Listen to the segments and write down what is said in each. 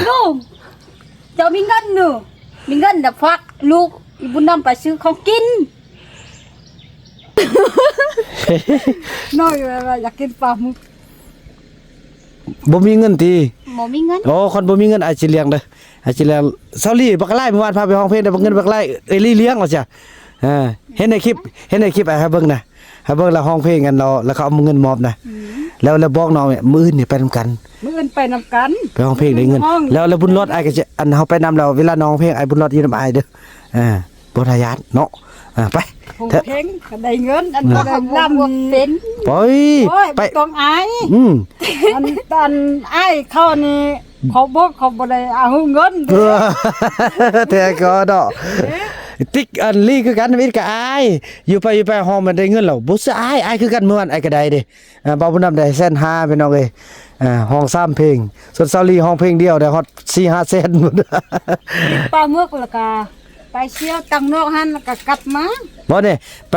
ລຸງ ເຈົ້າມີເງິນຢູ່ ມີເງິນນະ ຝາກລູກອີບຸນນຳໄປຊື້ຂອງກິນ. ນ້ອຍວ່າຢາກກິນປາໝຶກ. ບໍ່ມີເງິນຕິ? ບໍ່ມີເງິນ. ໂອ້ ຄັນບໍ່ມີເງິນ ອ້າຍຊິລ້ຽງເດີ. ອາ ຊິແລ້ວ ຊາວລີ ບັກຫຼ້າຍ ເມື່ອວານພາໄປຮ້ອງເພງໄດ້ບັກເງິນບັກຫຼ້າຍ ເອີຍ ລີ້ລ້ຽງວ່າຊະ. ເອີ ເຫັນໃນຄລິບ ເຫັນໃນຄລິບ ອ້າຍໃຫ້ເບິ່ງນະ ໃຫ້ເບິ່ງລະຮ້ອງເພງກັນເນາະ ແລ້ວເຂົາເອົາເງິນມອບນະ. ອືມ ແລ້ວ ແລ້ວບອກນ້ອງ ມື້ອື່ນນີ້ໄປນຳກັນ ມື້ອື່ນໄປນຳກັນ ໄປຮ້ອງເພງໄດ້ເງິນ. ແລ້ວ ແລ້ວບຸນຫຼອດ ອ້າຍກໍຈະ ອັນເຮົາໄປນຳ ແລ້ວເວລານ້ອງເພງ ອ້າຍບຸນຫຼອດຢູ່ນຳອ້າຍເດີ. ອ່າ ບໍ່ທາຍາດເນາະ. ອ່າ ໄປ ຮ້ອງເພງກໍໄດ້ເງິນ ອັນ ເອີ ບໍ່ໄດ້ລ່ຳນີ້ ໄປ ໂອ້ຍ ໄປ ບໍ່ຕ້ອງອາຍ. ອືມ ອັນ ອັນອ້າຍເຂົານີ້ ເຂົາບໍ່ ເຂົາບໍ່ໄດ້ເອົາເງິນ. ແທ້ກໍເນາະ ຕິກອັນລີ້ຄືກັນ ວິດກໍອາຍ ຢູ່ໄປ ຢູ່ໄປ ຮ້ອງມັນໄດ້ເງິນແລ້ວ ບໍ່ເຊື່ອອາຍ ອາຍຄືກັນ. ເມື່ອວານອ້າຍກໍໄດ້ເດ້ ອ່າ ບ່າວບຸນນຳໄດ້ແສນຫ້າ ພີ່ນ້ອງເອີຍ. ອ່າ ຮ້ອງສາມເພງ ສ່ວນຊາວລີຮ້ອງເພງດຽວໄດ້ຮອດສີ່ຫ້າແສນພຸ້ນ. ປາໝຶກ ແລ້ວກໍໄປທ່ຽວຕັງນອກຫັ້ນ ແລ້ວກໍກັບມາ. ບໍ່ນີ້ ໄປ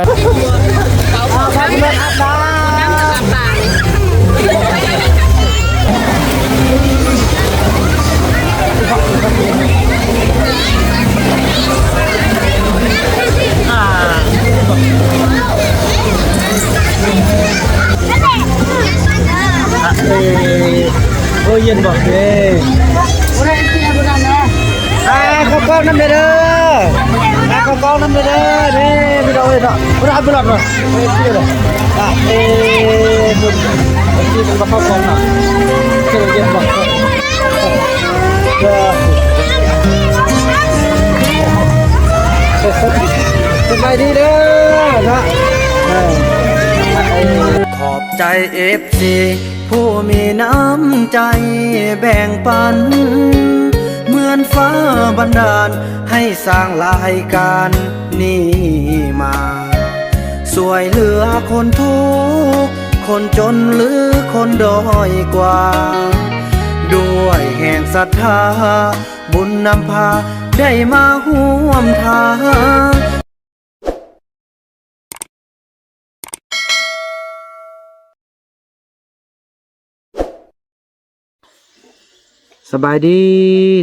ເອີ ໂອ້ຍ ເຢັນບໍ່ເດ້. ອ່າ ເຂົ້າກ້ອງນຳແດ່ເດີ ອ່າ ເຂົ້າກ້ອງນຳແດ່ເດີ. ນີ້ພີ່ນ້ອງເອີຍເນາະ ບໍ່ໄດ້ເອົາໄປຫຼອດເນາະ ບໍ່ໄດ້ເອົາໄປຫຼອດ. ອ່າ ເອີ ບຸນ ເອີ ທີ່ມັນບໍ່ເຂົ້າກ້ອງເນາະ ເຈົ້າເຢັນບໍ່? ເອີ ສະບາຍດີເດີເນາະ. ເອີ ຂອບໃຈເອັຟຊີ ຜູ້ມີນ້ຳໃຈແບ່ງປັນ ເໝືອນຟ້າບັນດານໃຫ້ສ້າງລາຍການນີ້ມາ ຊ່ວຍເຫຼືອຄົນທຸກ ຄົນຈົນ ຫຼື ຄົນດ້ອຍກວ່າ ດ້ວຍແຮງສັດທາ ບຸນນຳພາ ໄດ້ມາຮ່ວມທາງ. ສະບາຍດີ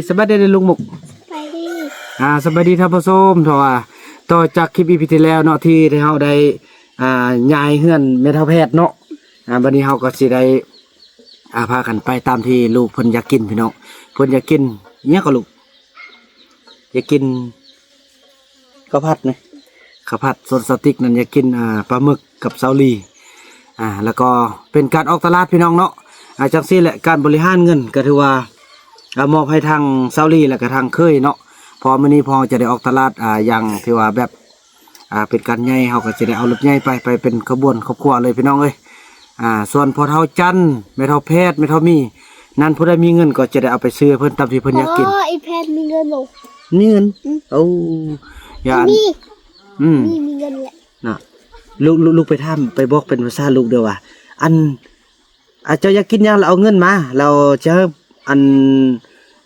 ສະບາຍດີເດີລຸງມຸກ ສະບາຍດີ. ອ່າ ສະບາຍດີທ່ານຜູ້ຊົມ ເພາະວ່າຕໍ່ຈາກຄລິບອີພີທີ່ແລ້ວເນາະ ທີ່ ທີ່ເຮົາໄດ້ ອ່າ ຍ້າຍເຮືອນແມ່ເຖົ້າແພດເນາະ. ອ່າ ບັດນີ້ເຮົາກໍຊິໄດ້ ອ່າ ພາກັນໄປຕາມທີ່ລູກເພິ່ນຢາກກິນ ພີ່ນ້ອງ. ເພິ່ນຢາກກິນຫຍັງກໍລູກ? ຢາກກິນ ເຂົ້າຜັດນະ ເຂົ້າຜັດ. ສ່ວນສາວຕິກນັ້ນຢາກກິນ ອ່າ ປາໝຶກກັບສາວລີ. ອ່າ ແລ້ວກໍເປັນການອອກຕະຫຼາດພີ່ນ້ອງເນາະ. ອ່າ ຈັ່ງຊີ້ແຫຼະ ການບໍລິຫານເງິນກໍຖືວ່າ ອ່າ ມອບໃຫ້ທາງສາວລີ ແລ້ວກໍທາງເຂີຍເນາະ. ເພາະມື້ນີ້ພວກເຮົາຈະໄດ້ອອກຕະຫຼາດ ອ່າ ຢ່າງທີ່ວ່າແບບ ອ່າ ເປັນການໃຫຍ່ ເຮົາກໍຈະໄດ້ເອົາລົດໃຫຍ່ໄປ ໄປເປັນຂະບວນຄອບຄົວເລີຍພີ່ນ້ອງເອີຍ. ອ່າ ສ່ວນພໍ່ເຖົ້າຈັນ ແມ່ເຖົ້າແພດ ແມ່ເຖົ້າມີ ນັ້ນ ຜູ້ໃດມີເງິນກໍຈະໄດ້ເອົາໄປຊື້ໃຫ້ເພິ່ນຕາມທີ່ເພິ່ນຢາກກິນ. ອໍ ອີແພດມີເງິນບໍ່? ມີເງິນ. ອືມ ໂອ້ ຢ່າ ມີ ອືມ ມີ ມີເງິນແຫຼະນະ. ລູກ ລູກ ລູກໄປຖາມ ໄປບອກເປັນພາສາລູກເດີວ່າ ອັນ ອ່າ ເຈົ້າຢາກກິນຫຍັງລະເອົາເງິນມາ ລະຈະໃຫ້ອັນ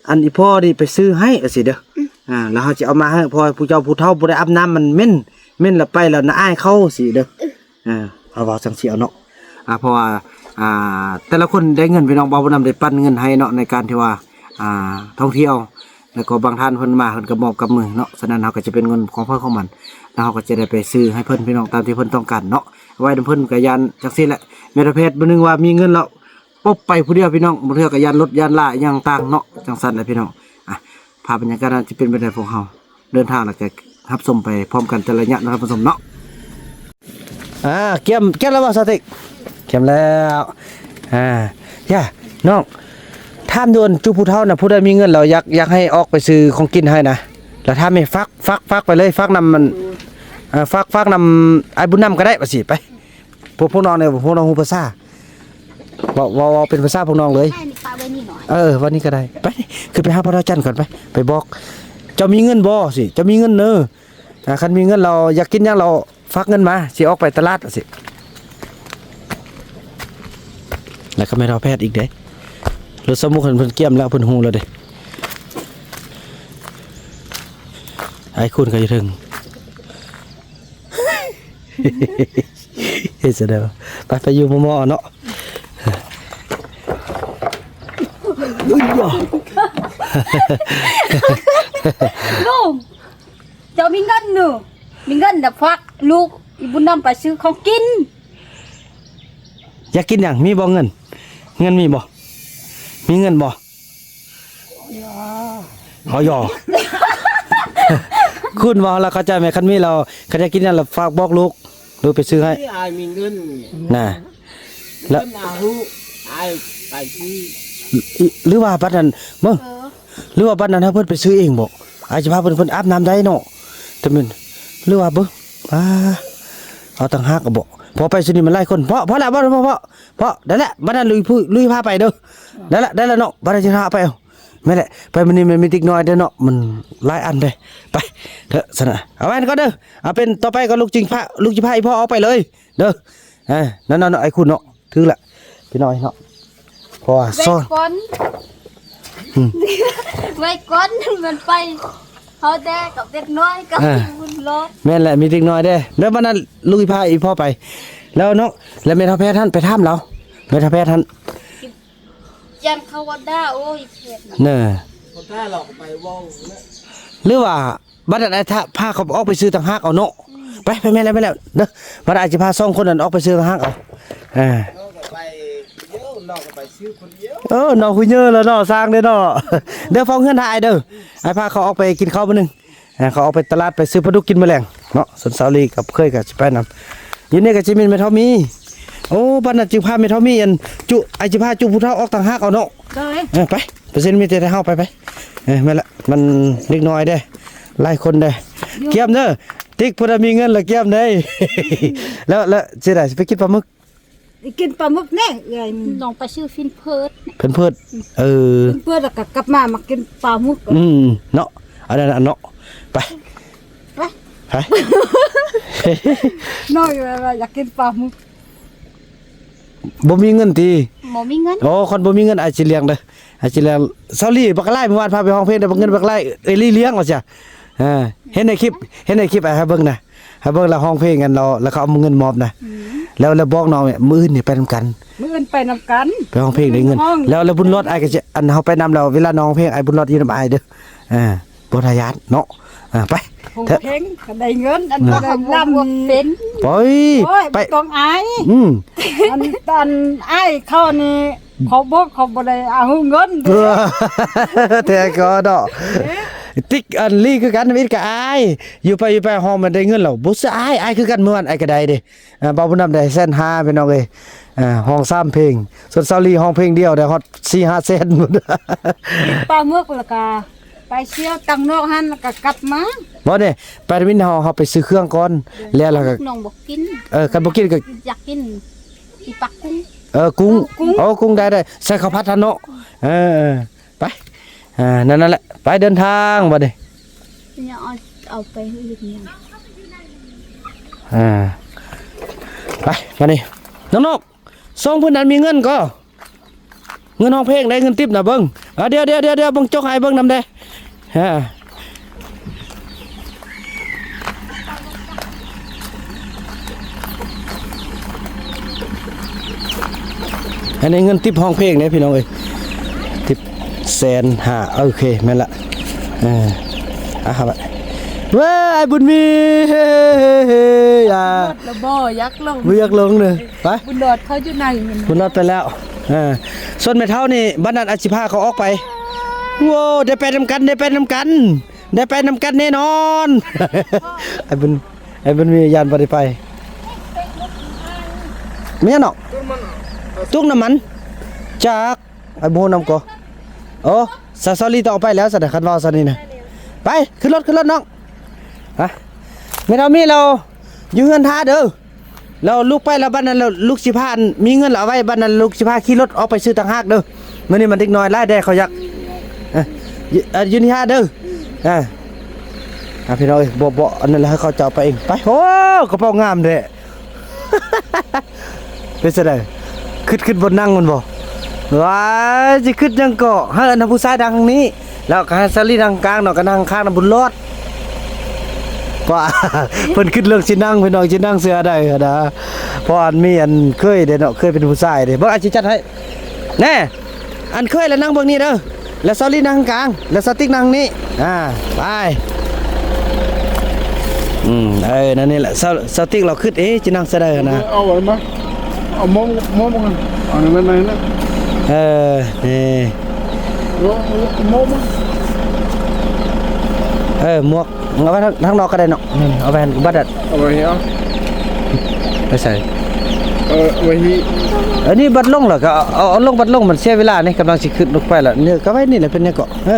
ອັນອີ່ພໍ່ນີ້ໄປຊື້ໃຫ້ ຈັ່ງຊີ້ເດີ. ອືມ ອ່າ ລະເຮົາຊິເອົາມາໃຫ້ ເພາະວ່າຜູ້ເຖົ້າ ຜູ້ເຖົ້າບໍ່ໄດ້ອາບນ້ຳ ມັນເໝັນ ເໝັນລະໄປລະໜ້າອາຍເຂົາ ຊີ້ເດີ. ເອີ ເອີ ເຮົາເວົ້າຈັ່ງຊີ້ເອົາເນາະ. ອ່າ ເພາະວ່າ ອ່າ ແຕ່ລະຄົນໄດ້ເງິນ ພີ່ນ້ອງ ບ່າວບຸນນຳໄດ້ປັນເງິນໃຫ້ເນາະ ໃນການທີ່ວ່າ ອ່າ ທ່ອງທ່ຽວ ແລ້ວກໍບາງທ່ານເພິ່ນມາ ເພິ່ນກໍມອບກັບມືເນາະ. ສະນັ້ນເຮົາກໍຈະເປັນເງິນຂອງໃຜຂອງມັນ ແລ້ວເຮົາກໍຈະໄດ້ໄປຊື້ໃຫ້ເພິ່ນ ພີ່ນ້ອງ ຕາມທີ່ເພິ່ນຕ້ອງການເນາະ. ໄວ້ນຳເພິ່ນກໍຢ້ານຈັ່ງຊີ້ແຫຼະ ແມ່ນແພດ ບໍ່ນຶງວ່າມີເງິນແລ້ວ ປົບໄປຜູ້ດຽວ ພີ່ນ້ອງ ບາງເທື່ອກໍຢ້ານລົດຢ້ານລາອີ່ຫຍັງຕ່າງເນາະ. ຈັ່ງຊັ້ນແຫຼະ ພີ່ນ້ອງ. ອ່ະ ພາບບັນຍາກາດນັ້ນຈະເປັນແບບໃດ ພວກເຮົາເດີນທາງ ແລ້ວກໍຮັບຊົມໄປພ້ອມກັນແຕ່ລະໄລຍະນະ ທ່ານຜູ້ຊົມເນາະ. ອ່າ ກຽມ ກຽມແລ້ວບໍ່ ສາວຕິກ? ກຽມແລ້ວ. ອ່າ ຢ່າ ນ້ອງ ຖາມດ່ວນ ຈຸຜູ້ເຖົ້ານະ ຜູ້ໃດມີເງິນແລ້ວ ຢາກ ຢາກໃຫ້ອອກໄປຊື້ຂອງກິນໃຫ້ນະ ລະຖາມໃຫ້ ຝາກ ຝາກ ຝາກໄປເລີຍ ຝາກນຳ ເອີ ຝາກ ຝາກນຳອ້າຍບຸນນຳກໍໄດ້ ວ່າຊິໄປ. ພວກ ພວກນ້ອງນີ້ ພວກນ້ອງຮູ້ພາສາ ເວົ້າ ເວົ້າ ເວົ້າເປັນພາສາພວກນ້ອງເລີຍ. ເອີ ເວົ້ານີ້ກໍໄດ້. ໄປ ຂຶ້ນໄປຫາພໍ່ເຖົ້າຈັນກ່ອນ ໄປ ໄປບອກ ເຈົ້າມີເງິນບໍ່ ຊິ ເຈົ້າມີເງິນເນີ. ອ່າ ຄັນມີເງິນແລ້ວ ຢາກກິນຫຍັງແລ້ວ ຝາກເງິນມາ ຊິອອກໄປຕະຫຼາດ ຊິ. ແລ້ວກໍແມ່ເຖົ້າແພດອີກເດ້. ລົດສະໝຸກຫັ້ນເພິ່ນກຽມແລ້ວ ເພິ່ນຮູ້ແລ້ວເດ້. ອ້າຍຄູນກໍຢູ່ເທິງ. ເຮັດຊະແລ້ວ ໄປ ໄປຢູ່ໝໍ່ໆເນາະ. ອຸ້ຍ ລຸງ ເຈົ້າມີເງິນຢູ່ ມີເງິນນະ ຝາກລູກອີ່ບຸນນຳໄປຊື້ຂອງກິນ. ຢາກກິນຫຍັງ? ມີບໍ່ເງິນ? ເງິນມີບໍ່? ມີເງິນບໍ່? ອໍ ຢໍ ຄຸນເວົ້າແລ້ວເຂົ້າໃຈໄໝ? ຄັນມີແລ້ວ ຄັນຢາກກິນຫຍັງລະຝາກບອກລູກ ລູກໄປຊື້ໃຫ້. ນີ້ອ້າຍມີເງິນ ນະ ແລ້ວ ເງິນອາຫຸ ອ້າຍໄປຊື້ ຫຼືວ່າບັດນັ້ນເບິ່ງ ເອີ ຫຼືວ່າບັດນັ້ນໃຫ້ເພິ່ນໄປຊື້ເອງບໍ? ອາດຈະພາເພິ່ນ ເພິ່ນອາບນ້ຳໄດ້ເນາະ ແຕ່ແມ່ນ ຫຼືວ່າເບິ່ງ ອ່າ ເອົາຕ່າງຫາກເອົາບໍ? ເພາະໄປຊຸດນີ້ມັນຫຼາຍຄົນ. ພໍ ພໍແລ້ວ ພໍ ພໍ ພໍ ພໍ ໄດ້ແລ້ວ ບັດນັ້ນລຸຍ ລຸຍພາໄປເດີ. ໄດ້ແລ້ວ ໄດ້ແລ້ວເນາະ ບັດນັ້ນຊິພາໄປເອົາ. ແມ່ນແຫຼະ ໄປມື້ນີ້ມັນມີເດັກນ້ອຍເດ້ເນາະ ມັນຫຼາຍອັນເດ້. ໄປເຖາະຊັ້ນນະ ເອົາໄວ້ກ່ອນເດີ. ເອົາເປັນຕໍ່ໄປກໍລູກຈິງພາ ລູກຈິພາອີ່ພໍ່ອອກໄປເລີຍເດີ. ເອີ ນັ້ນເນາະ ເນາະ ໄອ້ຄຸນເນາະ ຖືກລະພີ່ນ້ອງເນາະ ເພາະວ່າ ໄວ້ ສອນ ກ່ອນ ອືມ ໄວ້ກ່ອນ ມັນໄປ ເຮົາແດ່ກັບເດັກນ້ອຍກັບ ເອີ ບຸນລອດ. ແມ່ນແຫຼະ ມີເດັກນ້ອຍເດ້. ແລ້ວບັດນັ້ນລູກອີ່ພາອີ່ພໍ່ໄປແລ້ວເນາະ ແລ້ວແມ່ເຖົ້າແພດຫັ້ນ ໄປຖາມລາວ ແມ່ເຖົ້າແພດຫັ້ນ ຢ້ານເຂົາວ່າດ່າ ໂອ້ຍ ເຂດນະ ເນີ ເຂົາຖ້າເຮົາກໍໄປເວົ້າ ຫຼືວ່າ ບັດນັ້ນອ້າຍ ຖ້າພາເຂົາອອກໄປຊື້ຕ່າງຫາກເອົາເນາະ. ອືມ ໄປ ໄປ ແມ່ນແລ້ວ ແມ່ນແລ້ວເດີ. ບັດນັ້ນອ້າຍຊິພາສອງຄົນນັ້ນອອກໄປຊື້ຕ່າງຫາກເອົາ. ອ່າ ນ້ອງກໍໄປເຢີ ນ້ອງກໍໄປຊື້ຄົນດຽວ. ເອີ ນ້ອງຜູ້ເຍີີແລ້ວເນາະ ຊ່າງເດ້ເນາະ. ເດີ ເຝົ້າເຮືອນຖ້າອ້າຍເດີ ອ້າຍພາເຂົາອອກໄປກິນເຂົ້າມື້ໜຶ່ງ. ອ່າ ເຂົາອອກໄປຕະຫຼາດໄປຊື້ປາດຸກກິນມື້ແລງເນາະ. ສ່ວນສາວລີກັບເຂີຍກໍຊິໄປນຳ. ຢູ່ນີ້ກໍຊິມີແມ່ເຖົ້າມີ. ໂອ້ ບັດນັ້ນຈຶ່ງພາແມ່ເຖົ້າມີ ອັນ ຈຸ ອ້າຍຊິພາຈຸຜູ້ເຖົ້າອອກຕ່າງຫາກເອົາເນາະ. ໂດຍ ເອີ ໄປ ເປີເຊັນມີແຕ່ເຮົາ ໄປ ໄປ. ເອີ ແມ່ນລະ ມັນເດັກນ້ອຍເດ້ ຫຼາຍຄົນເດ້. ກຽມເດີ ຕິກ ຜູ້ໃດມີເງິນລະກຽມເດ້. ແລ້ວ ແລ້ວຊິໄດ້ ຊິໄປກິນປາໝຶກ ໄດ້ກິນປາໝຶກແນ່ເອື້ອຍ. ນ້ອງໄປຊື້ຟິນເພີດ ເພິ່ນເພີດ. ເອີ ເພິ່ນເພີດ ແລ້ວກໍກັບມາ ມາກິນປາໝຶກ. ອືມ ເນາະ ອັນນັ້ນເນາະ. ໄປ ໄປ ໄປ. ນ້ອງວ່າຢາກກິນປາໝຶກ. ບໍ່ມີເງິນຕິ? ບໍ່ມີເງິນ. ໂອ້ ຄັນບໍ່ມີເງິນ ອ້າຍຊິລ້ຽງເດີ ອ້າຍຊິລ້ຽງ. ສາວລີ ບັກຫຼາຍ ມື້ວານພາໄປຮ້ອງເພງໄດ້ບັກເງິນບັກຫຼາຍ ເອີຍ ລີ້ລ້ຽງວ່າຊະ. ເອີ ເຫັນໃນຄລິບ ເຫັນໃນຄລິບ ອ້າຍໃຫ້ເບິ່ງນະ ໃຫ້ເບິ່ງລາວຮ້ອງເພງກັນ ແລ້ວ ແລ້ວເຂົາເອົາເງິນມອບນະ. ອືມ ແລ້ວ ແລ້ວບອກນ້ອງ ມື້ອື່ນນີ້ໄປນຳກັນ ມື້ອື່ນໄປນຳກັນ. ໄປຮ້ອງເພງໄດ້ເງິນ ແລ້ວ ແລ້ວບຸນລອດ ອ້າຍກໍຈະ ອັນ ເຮົາໄປນຳແລ້ວ ເວລານ້ອງຮ້ອງເພງ ອ້າຍບຸນລອດຢູ່ນຳອ້າຍເດີ. ອ່າ ບໍ່ໄດ້ຢ້ານເນາະ. ອ່າ ໄປ ຮ້ອງເພງກໍໄດ້ເງິນ ອັນ ເອີ ກໍໄດ້ລ່ຳເປັນ. ໂອ້ຍ ໄປ ບໍ່ຕ້ອງອາຍ. ອືມ ອັນ ອັນ ອ້າຍເຂົານີ້ ເຂົາບໍ່ ເຂົາບໍ່ໄດ້ເອົາເງິນເດ້. ແທ້ກໍເນາະ ຕິກ ອັນ ລີ້ຄືກັນ ວິດກໍອາຍ. ຢູ່ໄປ ຢູ່ໄປ ຮ້ອງມັນໄດ້ເງິນແລ້ວ ບໍ່ເຊື່ອ ອາຍ ອາຍຄືກັນ. ເມື່ອວານອ້າຍກໍໄດ້ເດ້. ອ່າ ບ່າວບຸນນຳໄດ້ແສນຫ້າ ພີ່ນ້ອງເອີຍ. ອ່າ ຮ້ອງສາມເພງ ສ່ວນສາວລີຮ້ອງເພງດຽວໄດ້ຮອດສີ່ຫ້າແສນພຸ້ນ. ກິນປາໝຶກແລ້ວກະໄປທ່ຽວຕັງນອກຫັ້ນ ແລ້ວກະກັບມາ. ບໍ່ເດ້ ໄປວິນເຮົາ ເຮົາໄປຊື້ເຄື່ອງກ່ອນ ແລ້ວ ແລ້ວກະ ນ້ອງບໍ່ກິນ. ເອີ ຄັນບໍ່ກິນກະ ຢາກກິນອີປາກຸ້ງ. ເອີ ກຸ້ງ ເອີ ກຸ້ງ ໂອ້ ກຸ້ງໄດ້ ໄດ້ ໃສ່ເຂົ້າຜັດຫັ້ນເນາະ. ເອີ ເອີ ໄປ ອ່າ ນັ້ນ ນັ້ນແຫຼະ ໄປເດີນທາງບັດນີ້. ເອົາ ເອົາໄປເຮັດຫຍັງ? ອ່າ ໄປ ມານີ້ ນ້ອງໆ ສອງຄົນນັ້ນມີເງິນກໍ ເງິນຮ້ອງເພງໄດ້ ເງິນຕິບນະ ເບິ່ງ. ອ່າ ດຽວໆໆ ເບິ່ງ ຈົກໃຫ້ເບິ່ງນຳແດ່. ອ່າ ອັນນີ້ເງິນຕິບຮ້ອງເພງເດ້ພີ່ນ້ອງເອີຍ ຕິບແສນຫ້າ. ໂອເຄ ແມ່ນລະ ເອີ ອ່ະ ເອົາໄປ. ເວີ້ຍ ອ້າຍບຸນມີ ເຮີ້ຍ ເຮີ້ຍ ເຮີ້ຍ ເຮີ້ຍ ຢ່າ ລະບໍ່ ຢາກລົງ ບໍ່ຢາກລົງເດີ. ໄປ ບຸນລອດເຂົາຢູ່ໃນ ບຸນລອດໄປແລ້ວ. ເອີ ສ່ວນແມ່ເຖົ້ານີ້ ບັດນັ້ນອາດຊິພາເຂົາອອກໄປ. ໂອ້ ໄດ້ໄປນຳກັນ ໄດ້ໄປນຳກັນ ໄດ້ໄປນຳກັນແນ່ນອນ. ໄອ້ບຸນ ໄອ້ບຸນມີຢ້ານບໍ່ໄດ້ໄປ. ແມ່ນເນາະ ຕຸກນ້ຳມັນ ຈັກ ໄອ້ບໍ່ຮູ້ນຳກໍ. ໂອ້ ສາວ ສາວລີຕ້ອງອອກໄປແລ້ວຊັ້ນນະ ຄັນເວົ້າຊັ້ນນີ້ນະ. ໄປ ຂຶ້ນລົດ ຂຶ້ນລົດນ້ອງ. ຮະ ແມ່ເຖົ້າມີລາວຢູ່ເຮືອນຖ້າເດີ. ແລ້ວລູກໄປແລ້ວ ບັດນັ້ນແລ້ວລູກຊິພາ ອັນ ມີເງິນແລ້ວເອົາໄວ້ ບັດນັ້ນລູກຊິພາຂີ່ລົດອອກໄປຊື້ຕ່າງຫາກເດີ. ມື້ນີ້ມັນເດັກນ້ອຍຫຼາຍແດ່ ເຂົາຢາກ ເອີ ຢູ່ ເອີ ຢູ່ນີ້ຫາເດີ. ອ່າ ອ່າ ພີ່ນ້ອງເອີຍ ບໍ່ ບໍ່ ອັນນັ້ນແຫຼະ ໃຫ້ເຂົາເຈົ້າໄປເອງ. ໄປ ໂອ້ ກະເປົາງາມແທ້. ເປັນຈັ່ງໃດ? ຄຶດ ຄຶດບ່ອນນັ່ງມັນບໍ? ວ້າຍ ຊິຄຶດຫຍັງເກາະ? ໃຫ້ອັນຜູ້ຊາຍນັ່ງທາງນີ້ ແລ້ວກໍໃຫ້ສາລີນັ່ງກາງເນາະ ກໍນັ່ງຂ້າງນຳບຸນລອດ. ວ່າ ເພິ່ນຄຶດເລື່ອງຊິນັ່ງ ພີ່ນ້ອງ ຊິນັ່ງເສືອໃດຫັ້ນນະ. ເພາະອັນມີອັນເຄີຍເດ້ເນາະ ເຄີຍເປັນຜູ້ຊາຍເດ້. ເບິ່ງ ອ້າຍຊິຈັດໃຫ້ແນ່. ອັນເຄີຍລະນັ່ງເບິ່ງນີ້ເດີ ແລ້ວສາວລີນັ່ງກາງ ແລ້ວສາວຕິກນັ່ງນີ້ ອ່າ ໄປ ອືມ ເອີ ນັ້ນນີ້ແຫຼະ ສາວ ສາວຕິກລາວຄຶດ ເອ ຈະນັ່ງໃສ່ໃດຫັ້ນນະ ເອົາອັນມາ ເອົາໝໍ ໝໍ ອັນນີ້ແມ່ນໃນນັ້ນ ເອີ ນີ້ ເອົາໝໍ ເອີ ໝວກ ເອົາໄວ້ທາງ ທາງນອກກໍໄດ້ເນາະ ອືມ ເອົາໄວ້ຫັ້ນບັດ ເອົາໄວ້ເອົາ ໄປໃສ ເອີ ໄວ້ນີ້ ເອີ ນີ້ບັດລົງແລ້ວກໍເອົາ ເອົາລົງ ບັດລົງມັນເສຍເວລານີ້ ກຳລັງຊິຂຶ້ນລົງໄປແລ້ວ ນີ້ກໍໄວ້ນີ້ແຫຼະ ເປັນຫຍັງເກາະ ເອີ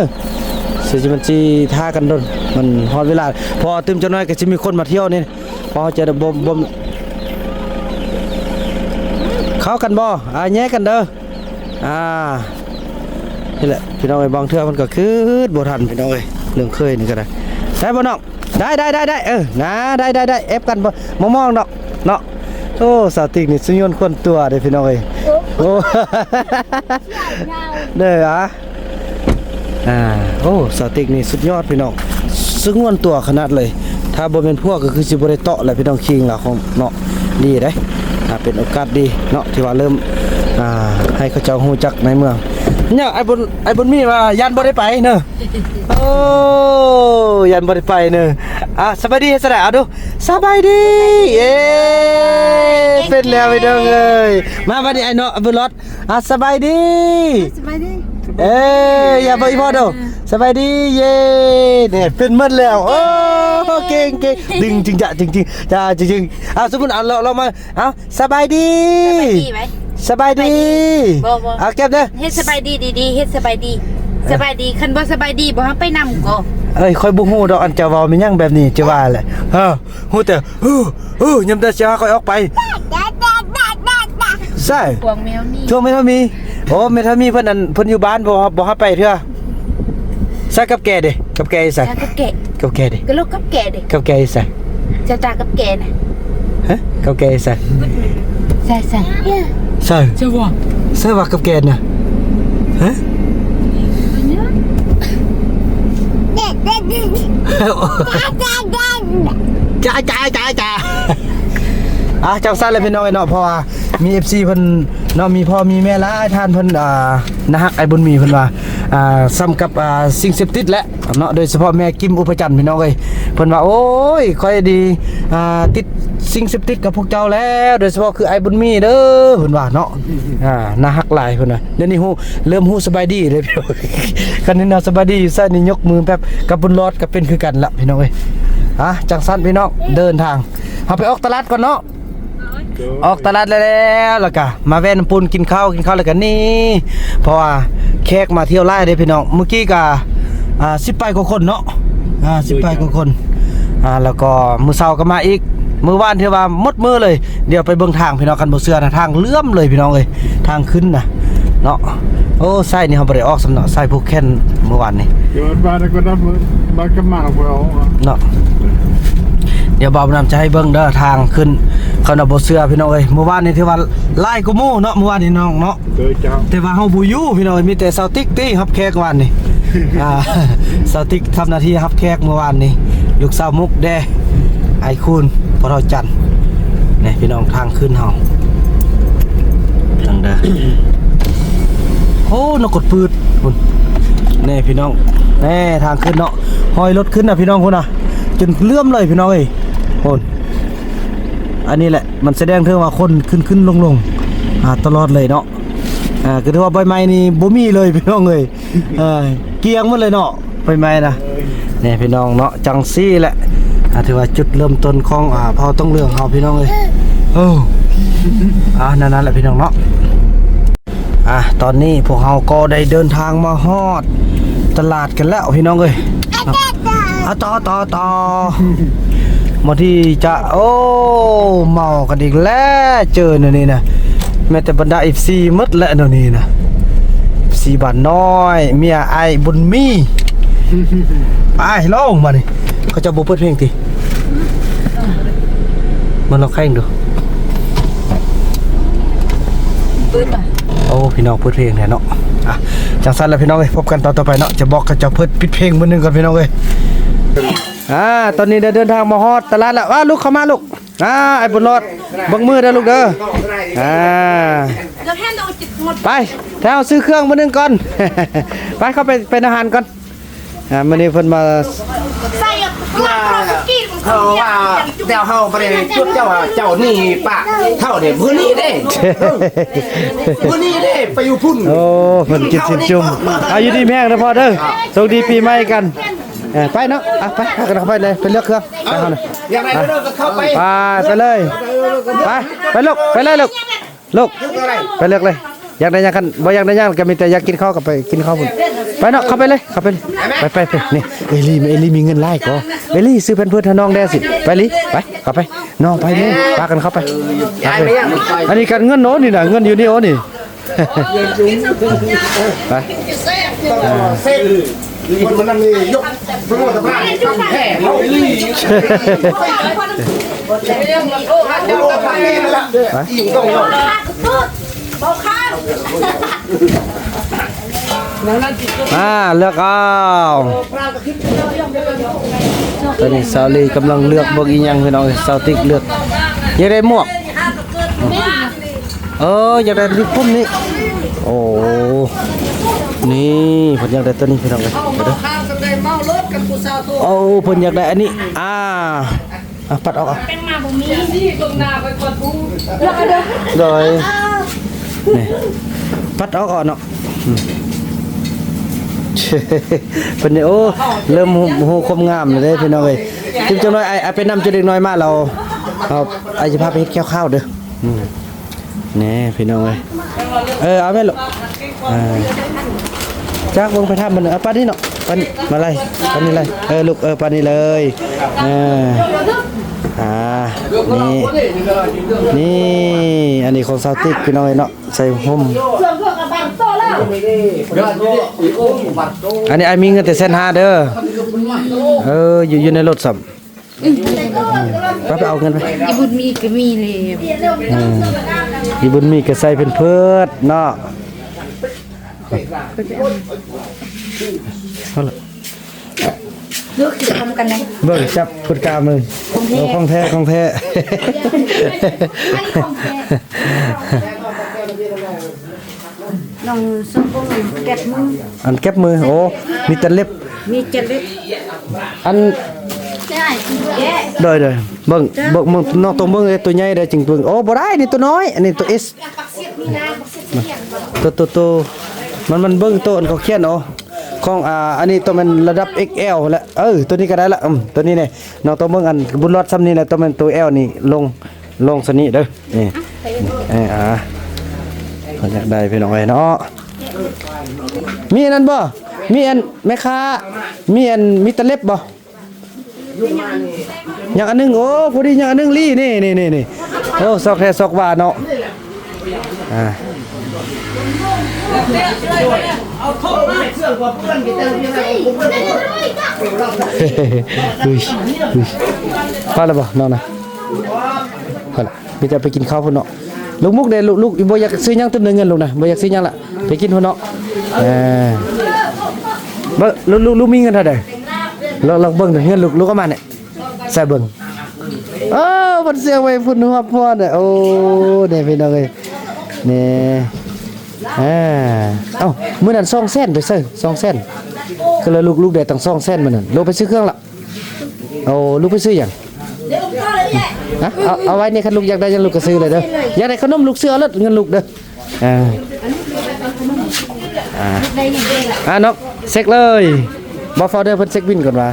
ຊິ ມັນຊິຖ້າກັນດົນ ມັນຮອດເວລາ ເພາະວ່າຕື່ມຈັກໜ້ອຍກໍຊິມີຄົນມາທ່ຽວນີ້ ເພາະເຮົາຈະໄດ້ບໍ່ ບໍ່ ເຂົ້າກັນບໍ່ ອ່າ ແຍກກັນເດີ ອ່າ ນີ້ແຫຼະພີ່ນ້ອງເອີຍ ບາງເທື່ອມັນກໍຄຶດບໍ່ທັນພີ່ນ້ອງເອີຍ ເລື່ອງເຄີຍນີ້ກໍໄດ້ ໄດ້ບໍ່ນ້ອງ? ໄດ້ ໄດ້ ໄດ້ ໄດ້ ເອີ ນາ ໄດ້ ໄດ້ ໄດ້ ແອບກັນບໍ່ ມອງໆດອກເນາະ ໂອ້ ສາວຕິກນີ້ສຸຍອນຄວນຕົວເດ້ພີ່ນ້ອງເອີຍ ໂອ້ ເດີ ອ່າ ອ່າ ໂອ້ ສາວຕິກນີ້ສຸດຍອດພີ່ນ້ອງ ສະຫງວນຕົວຂະໜາດເລີຍ ຖ້າບໍ່ແມ່ນພວກກໍຄືຊິບໍ່ໄດ້ເຕາະແຫຼະພີ່ນ້ອງ ຄີງລາວຂອງເນາະ ດີເດ້ ອ່າ ເປັນໂອກາດດີເນາະ ທີ່ວ່າເລີ່ມ ອ່າ ໃຫ້ເຂົາເຈົ້າຮູ້ຈັກໃນເມືອງ ເນາະ ອ້າຍບຸນ ອ້າຍບຸນມີວ່າຢ້ານບໍ່ໄດ້ໄປເນາະ ໂອ້ ຢ້ານບໍ່ໄດ້ໄປເນາະ ອ່າ ສະບາຍດີ ເຮັດຈັ່ງໃດ ເອົາດູ ສະບາຍດີ ເອີ ເປັນແລ້ວພີ່ນ້ອງເອີຍ ມາບັດນີ້ອ້າຍເນາະ ບຸນລອດ ອ່າ ສະບາຍດີ ສະບາຍດີ ເອີ ຢ່າບອກອີ່ພໍ່ເດີ ສະບາຍດີ ເຢ້ ນີ້ເປັນໝົດແລ້ວ ໂອ້ ເກັ່ງໆ ດຶງຈຶ່ງຈະຈຶ່ງຈິງຈະຈຶ່ງຈິງ ອ່າ ສົມມຸດ ອ່າ ລອງ ລອງມາ ເອົ້າ ສະບາຍດີ ສະບາຍດີໄວ ສະບາຍດີ ສະບາຍດີ ບໍ່ ບໍ່ ເອົາແກ້ມເດີ ເຮັດສະບາຍດີດີໆ ເຮັດສະບາຍດີ ເອີ ສະບາຍດີ ຄັນບໍ່ສະບາຍດີບໍ່ໃຫ້ໄປນຳກໍ ເອີຍ ຂ້ອຍບໍ່ຮູ້ດອກ ອັນເຈົ້າເວົ້າແມ່ນຫຍັງແບບນີ້ ເຈົ້າວ່າແຫຼະ ເອີ ຮູ້ແຕ່ ເອີ ເອີ ຍາມໃດຊິຫາຂ້ອຍອອກໄປ ໃສ ພວກແມ່ເຖົ້າມີ ພວກແມ່ເຖົ້າມີ ໂອ້ ແມ່ເຖົ້າມີເພິ່ນ ອັນ ເພິ່ນຢູ່ບ້ານ ບໍ່ ບໍ່ໃຫ້ໄປເທື່ອ ໃສ ກັບແກເດ ກັບແກຢູ່ໃສ ກັບແກ ກັບແກເດ ກະໂລກກັບແກເດ ກັບແກຢູ່ໃສ ຈະຕາກັບແກນະ ຮະ ກັບແກຢູ່ໃສ ໃສ ໃສ ໃສ ໃສວ່າ ໃສວ່າກັບແກນະ ຮະ ຈ້າ ຈ້າ ຈ້າ ຈ້າ ອ່າ ຈັ່ງຊັ້ນແຫຼະພີ່ນ້ອງເອີຍເນາະ ເພາະວ່າມີເອັຟຊີເພິ່ນເນາະ ມີພໍ່ມີແມ່ຫຼາຍທ່ານເພິ່ນ ອ່າ ໜ້າຮັກອ້າຍບຸນມີ ເພິ່ນວ່າ ອ່າ ສ່ຳກັບ ອ່າ ສິ່ງເສບຕິດແຫຼະເນາະ ໂດຍສະເພາະແມ່ກິມ ອຸປະຈັນ ພີ່ນ້ອງເອີຍ ເພິ່ນວ່າ ໂອ້ຍ ຂ້ອຍນີ້ ອ່າ ຕິດສິ່ງເສບຕິດກັບພວກເຈົ້າແລ້ວ ໂດຍສະເພາະຄືອ້າຍບຸນມີເດີ ເພິ່ນວ່າເນາະ ອ່າ ໜ້າຮັກຫຼາຍ ເພິ່ນວ່າ ດຽວນີ້ຮູ້ ເລີ່ມຮູ້ສະບາຍດີເລີຍ ຄັນເຫັນເຮົາສະບາຍດີຢູ່ໃສນີ້ຍົກມືແບບ ກັບບຸນລອດກໍເປັນຄືກັນລະພີ່ນ້ອງເອີຍ ອ່າ ຈັ່ງຊັ້ນພີ່ນ້ອງ ເດີນທາງ ເຮົາໄປອອກຕະຫຼາດກ່ອນເນາະ ອອກຕະຫຼາດແລ້ວ ແລ້ວກໍມາແວ່ນ້ຳປູນກິນເຂົ້າ ກິນເຂົ້າແລ້ວກໍນີ້ ເພາະວ່າແຂກມາທ່ຽວຫຼາຍເດ້ພີ່ນ້ອງ ມື້ກີ້ກໍ ອ່າ ສິບປາຍກວ່າຄົນເນາະ ອ່າ ສິບປາຍກວ່າຄົນ ອ່າ ແລ້ວກໍມື້ເຊົ້າກໍມາອີກ ມື້ວານຖືວ່າໝົດມື້ເລີຍ ດຽວໄປເບິ່ງທາງພີ່ນ້ອງ ຄັນບໍ່ເຊື່ອນະ ທາງເຫຼື້ອມເລີຍພີ່ນ້ອງເອີຍ ທາງຂຶ້ນນະເນາະ ໂອ້ ສາຍນີ້ເຮົາບໍ່ໄດ້ອອກຊ້ຳເນາະ ສາຍຜູກແຂນມື້ວານນີ້ ດຽວບ້ານກໍດັບ ບ້ານກໍມາເນາະ ດຽວບ່າວນຳຈະໃຫ້ເບິ່ງເດີທາງຂຶ້ນ ຄັນວ່າບໍ່ເຊື່ອພີ່ນ້ອງເອີຍ ມື້ວານນີ້ຖືວ່າຫຼາຍກວ່າໝູ່ເນາະ ມື້ວານນີ້ນ້ອງເນາະ ໂດຍເຈົ້າ ແຕ່ວ່າເຮົາບໍ່ຢູ່ພີ່ນ້ອງເອີຍ ມີແຕ່ສາວຕິກຕິຮັບແຂກວານນີ້ ອ່າ ສາວຕິກທຳໜ້າທີ່ຮັບແຂກມື້ວານນີ້ ລູກສາວມຸກແດ່ ອ້າຍຄູນ ພໍ່ເຖົ້າຈັນ ນີ້ພີ່ນ້ອງ ທາງຂຶ້ນເຮົາ ເບິ່ງເດີ ໂອ້ ນົກກົດປືດພຸ້ນ ນີ້ພີ່ນ້ອງ ນີ້ທາງຂຶ້ນເນາະ ຮອຍລົດຂຶ້ນນະພີ່ນ້ອງພຸ້ນນະ ຈົນເຫຼື້ອມເລີຍພີ່ນ້ອງເອີຍ ພຸ້ນ ອັນນີ້ແຫຼະ ມັນສະແດງເຖິງວ່າຄົນຂຶ້ນໆລົງໆ ອ່າ ຕະຫຼອດເລີຍເນາະ ອ່າ ກໍຖືວ່າໃບໄມ້ນີ້ບໍ່ມີເລີຍພີ່ນ້ອງເອີຍ ເອີ ກ້ຽງໝົດເລີຍເນາະ ໄຟໄໝ້ນະ ນີ້ພີ່ນ້ອງເນາະ ຈັ່ງຊີ້ແຫຼະ ອ່າ ຖືວ່າຈຸດເລີ່ມຕົ້ນຂອງ ອ່າ ເຜົ່າຕົງເຫຼືອງເຮົາພີ່ນ້ອງເອີຍ ໂອ້ ອ່າ ນັ້ນໆແຫຼະພີ່ນ້ອງເນາະ ອ່າ ຕອນນີ້ພວກເຮົາກໍໄດ້ເດີນທາງມາຮອດຕະຫຼາດກັນແລ້ວພີ່ນ້ອງເອີຍ ອ່າ ຕໍ່ ຕໍ່ ຕໍ່ ບໍ່ທີ່ຈະ ໂອ້ ເມົາກັນອີກແລ້ວ ເຈີແນວນີ້ນະ ແມ່ນແຕ່ບັນດາເອັຟຊີໝົດແຫຼະແນວນີ້ນະ ເອັຟຊີບ້ານນ້ອຍ ເມຍອ້າຍບຸນມີ ໄປລົງມານີ້ ເຂົາເຈົ້າບໍ່ເປີດເພງຕິ ມາລອງແຂ່ງດູ ເປີດ ໂອ້ ພີ່ນ້ອງເປີດເພງແທ້ເນາະ ອ່ະ ຈັ່ງຊັ້ນລະພີ່ນ້ອງເອີຍ ພົບກັນຕອນຕໍ່ໄປເນາະ ຈະບອກເຂົາເຈົ້າເປີດ ປິດເພງມື້ໜຶ່ງກ່ອນພີ່ນ້ອງເອີຍ ອ່າ ຕອນນີ້ໄດ້ເດີນທາງມາຮອດຕະຫຼາດແລ້ວ ອ່າ ລູກເຂົ້າມາລູກ ອ່າ ອ້າຍບຸນລອດ ເບິ່ງມືເດີລູກເດີ ອ່າ ໄປ ຖ້າເຮົາຊື້ເຄື່ອງມື້ໜຶ່ງກ່ອນ ໄປ ເຂົ້າໄປ ໄປໃນຮ້ານກ່ອນ. ອ່າ ມື້ນີ້ເພິ່ນມາ ເຮົາວ່າແນວເຮົາບໍ່ໄດ້ຈຸດເຈົ້າ ເຈົ້ານີ້ປະເທົ່າເດ້ ມື້ນີ້ເດ້ ມື້ນີ້ເດ້ ໄປຢູ່ພຸ້ນ. ໂອ້ ເພິ່ນກິນຊີ້ນຈຸ້ມ ອາ ຢູ່ດີມີແຮງເດີພໍ່ເດີ ໂຊກດີປີໃໝ່ກັນ. ເອີ ໄປເນາະ ອ່ະ ໄປ ພາກັນເຂົ້າໄປເລີຍ ໄປເລືອກເຄື່ອງ ໄປເຮົານະ ຢາກໄດ້ ອ່ະ ເດີກໍເຂົ້າໄປ ໄປ ໄປເລີຍ ໄປ ໄປລູກ ໄປເລີຍລູກ ລູກ ໄປເລືອກເລີຍ ຢາກໄດ້ຫຍັງ ຄັນບໍ່ຢາກໄດ້ຫຍັງກໍມີແຕ່ຢາກກິນເຂົ້າກໍໄປກິນເຂົ້າພຸ້ນ. ໄປເນາະ ເຂົ້າໄປເລີຍ ເຂົ້າໄປເລີຍ ໄປ ໄປ ໄປ. ນີ້ ເອລີ ເອລີມີເງິນຫຼາຍກໍ ເອລີຊື້ແພມເພິດໃຫ້ນ້ອງແດ່ຊິ ໄປລີ ໄປ ເຂົ້າໄປ ນ້ອງໄປເລີຍ ພາກັນເຂົ້າໄປ ພາກັນ. ອັນນີ້ການເງິນໂອນີ້ນະ ເງິນຢູ່ນີ້ໂອນີ້. ໄປ ເມາ ເລືອກເອົາ. ຕອນນີ້ສາວລີກຳລັງເລືອກເບິ່ງອີ່ຫຍັງພີ່ນ້ອງ. ສາວຕິກເລືອກ ຢາກໄດ້ໝວກ ເອີ ຢາກໄດ້ລິບຜົມນີ້. ໂອ້ ນີ້ເພິ່ນຢາກໄດ້ຕົວນີ້ພີ່ນ້ອງເອີຍ. ໂອ້ ເພິ່ນຢາກໄດ້ອັນນີ້ ອ່າ ອ່ະ ປັດອອກ ເອົາ ໂດຍ ນີ້ ປັດອອກເອົາເນາະ. ອືມ ເພິ່ນນີ້ ໂອ້ ເລີ່ມຮູ້ ຮູ້ຄວາມງາມແລ້ວເດ້ພີ່ນ້ອງເອີຍ. ຈິບຈັກໜ້ອຍ ອ້າຍ ອ້າຍໄປນຳເຈົ້າເດັກນ້ອຍມາແລ້ວ ເອົາ ອ້າຍຈະພາໄປເຮັດແຂ້ວຄາວເດີ. ອືມ ນີ້ພີ່ນ້ອງເອີຍ ເອີ ເອົາແມ່ລູກ ອ່າ ຈັກເບິ່ງໄປຖາມເພິ່ນ. ເອົາປານີ້ເນາະ ປານີ້ ມາໄລ່ ປານີ້ໄລ່ ເອີ ລູກ ເອີ ປານີ້ເລີຍ ເອີ ອ່າ ນີ້ ນີ້ ອັນນີ້ຂອງສາວຕິກພີ່ນ້ອງເອີຍເນາະ ໃສ່ຫົ່ມ. ອັນນີ້ອ້າຍມີເງິນແຕ່ແສນຫ້າເດີ ເອີ ຢູ່ ຢູ່ໃນລົດຊ້ຳ. ອືມ ໄປ ໄປເອົາເງິນໄປ ອີບຸນມີກໍມີແລ້ວ ອືມ ອີບຸນມີກໍໃສ່ເພິ່ນເພີດເນາະ. ເອົາລະ ລູກຊິທຳກັນໄດ໋ ເບິ່ງຈັບພຸດກາມື ຂອງແທ້ ໂອ້ ຂອງແທ້ ຂອງແທ້ ອັນນີ້ຂອງແທ້ ນ້ອງສົມພົງແກັບມື ອັນແກັບມື ໂອ້ ມີແຕ່ເລັບ ມີແຕ່ເລັບ ອັນ ໂດຍ ໂດຍ ເບິ່ງ ເບິ່ງ ເບິ່ງ ນ້ອງຕ້ອງເບິ່ງເດ້ ໂຕໃຫຍ່ໄດ໋ຈຶ່ງເບິ່ງ ໂອ້ ບໍ່ໄດ້ ນີ້ໂຕນ້ອຍ ອັນນີ້ໂຕເອັສ ໂຕ ໂຕ ໂຕ ມັນ ມັນເບິ່ງໂຕອັນເຂົາຂຽນ ໂອ້ ຂອງ ອ່າ ອັນນີ້ຕ້ອງແມ່ນລະດັບເອັກແອລແຫຼະ ເອີ ໂຕນີ້ກໍໄດ້ລະ ອືມ ໂຕນີ້ແຫຼະ ນ້ອງຕ້ອງເບິ່ງ ອັນບຸນລອດຊ່ຳນີ້ແຫຼະ ຕ້ອງແມ່ນໂຕແອລນີ້ລົງ ລົງຊະນີ້ເດີ ນີ້ ເອີ ອ່າ ເພິ່ນຢາກໄດ້ພີ່ນ້ອງເອີຍເນາະ. ມີອັນນັ້ນບໍ່? ມີອັນ ແມ່ຄ້າ ມີອັນ ມີຕະເລັບບໍ່? ຍັງອັນໜຶ່ງ ໂອ້ ພໍດີຍັງອັນໜຶ່ງລີ້ ນີ້ ນີ້ ນີ້ ນີ້ ໂອ້ ຊອກແທ້ຊອກວ່າເນາະ ອ່າ ອຸ້ຍ ອຸ້ຍ ພໍແລ້ວບໍ່ນ້ອງນະ? ພໍແລ້ວ. ມີແຕ່ໄປກິນເຂົ້າພຸ້ນເນາະ ລູກມຸກເດ້ ລູກ ລູກບໍ່ຢາກຊື້ຫຍັງຕື່ມເດີ ເງິນລູກນະ ບໍ່ຢາກຊື້ຫຍັງລະ ໄປກິນພຸ້ນເນາະ. ເອີ ເບິ່ງ ລູກ ລູກ ລູກມີເງິນເທົ່າໃດ? ລອງ ລອງເບິ່ງເດີ ເງິນລູກ ລູກເອົາມານີ້ ໃສ່ເບິ່ງ ເອີ ເພິ່ນເຊື່ອໄວ້ພຸ້ນ ຮອບພອນ ໂອ້ ນີ້ພີ່ນ້ອງເອີຍ ນີ້ ອ່າ ເອົ້າ ມື້ນັ້ນສອງແສນໄປໃສ? ສອງແສນ ຄືລະລູກ ລູກໄດ້ຕັ້ງສອງແສນມື້ນັ້ນ ລູກໄປຊື້ເຄື່ອງລະ. ໂອ້ ລູກໄປຊື້ຫຍັງ? ຮະ ເອົາ ເອົາໄວ້ນີ້ ຄັນລູກຢາກໄດ້ຫຍັງລູກກໍຊື້ເລີຍເດີ ຢາກໄດ້ຂະໜົມລູກຊື້ເອົາໂລດ ເງິນລູກເດີ. ອ່າ ອ່າ ອ່າ ນ້ອງເຊັກເລີຍ ບໍ່ ຟອລເດີ ເພິ່ນເຊັກບິນກ່ອນວ່າ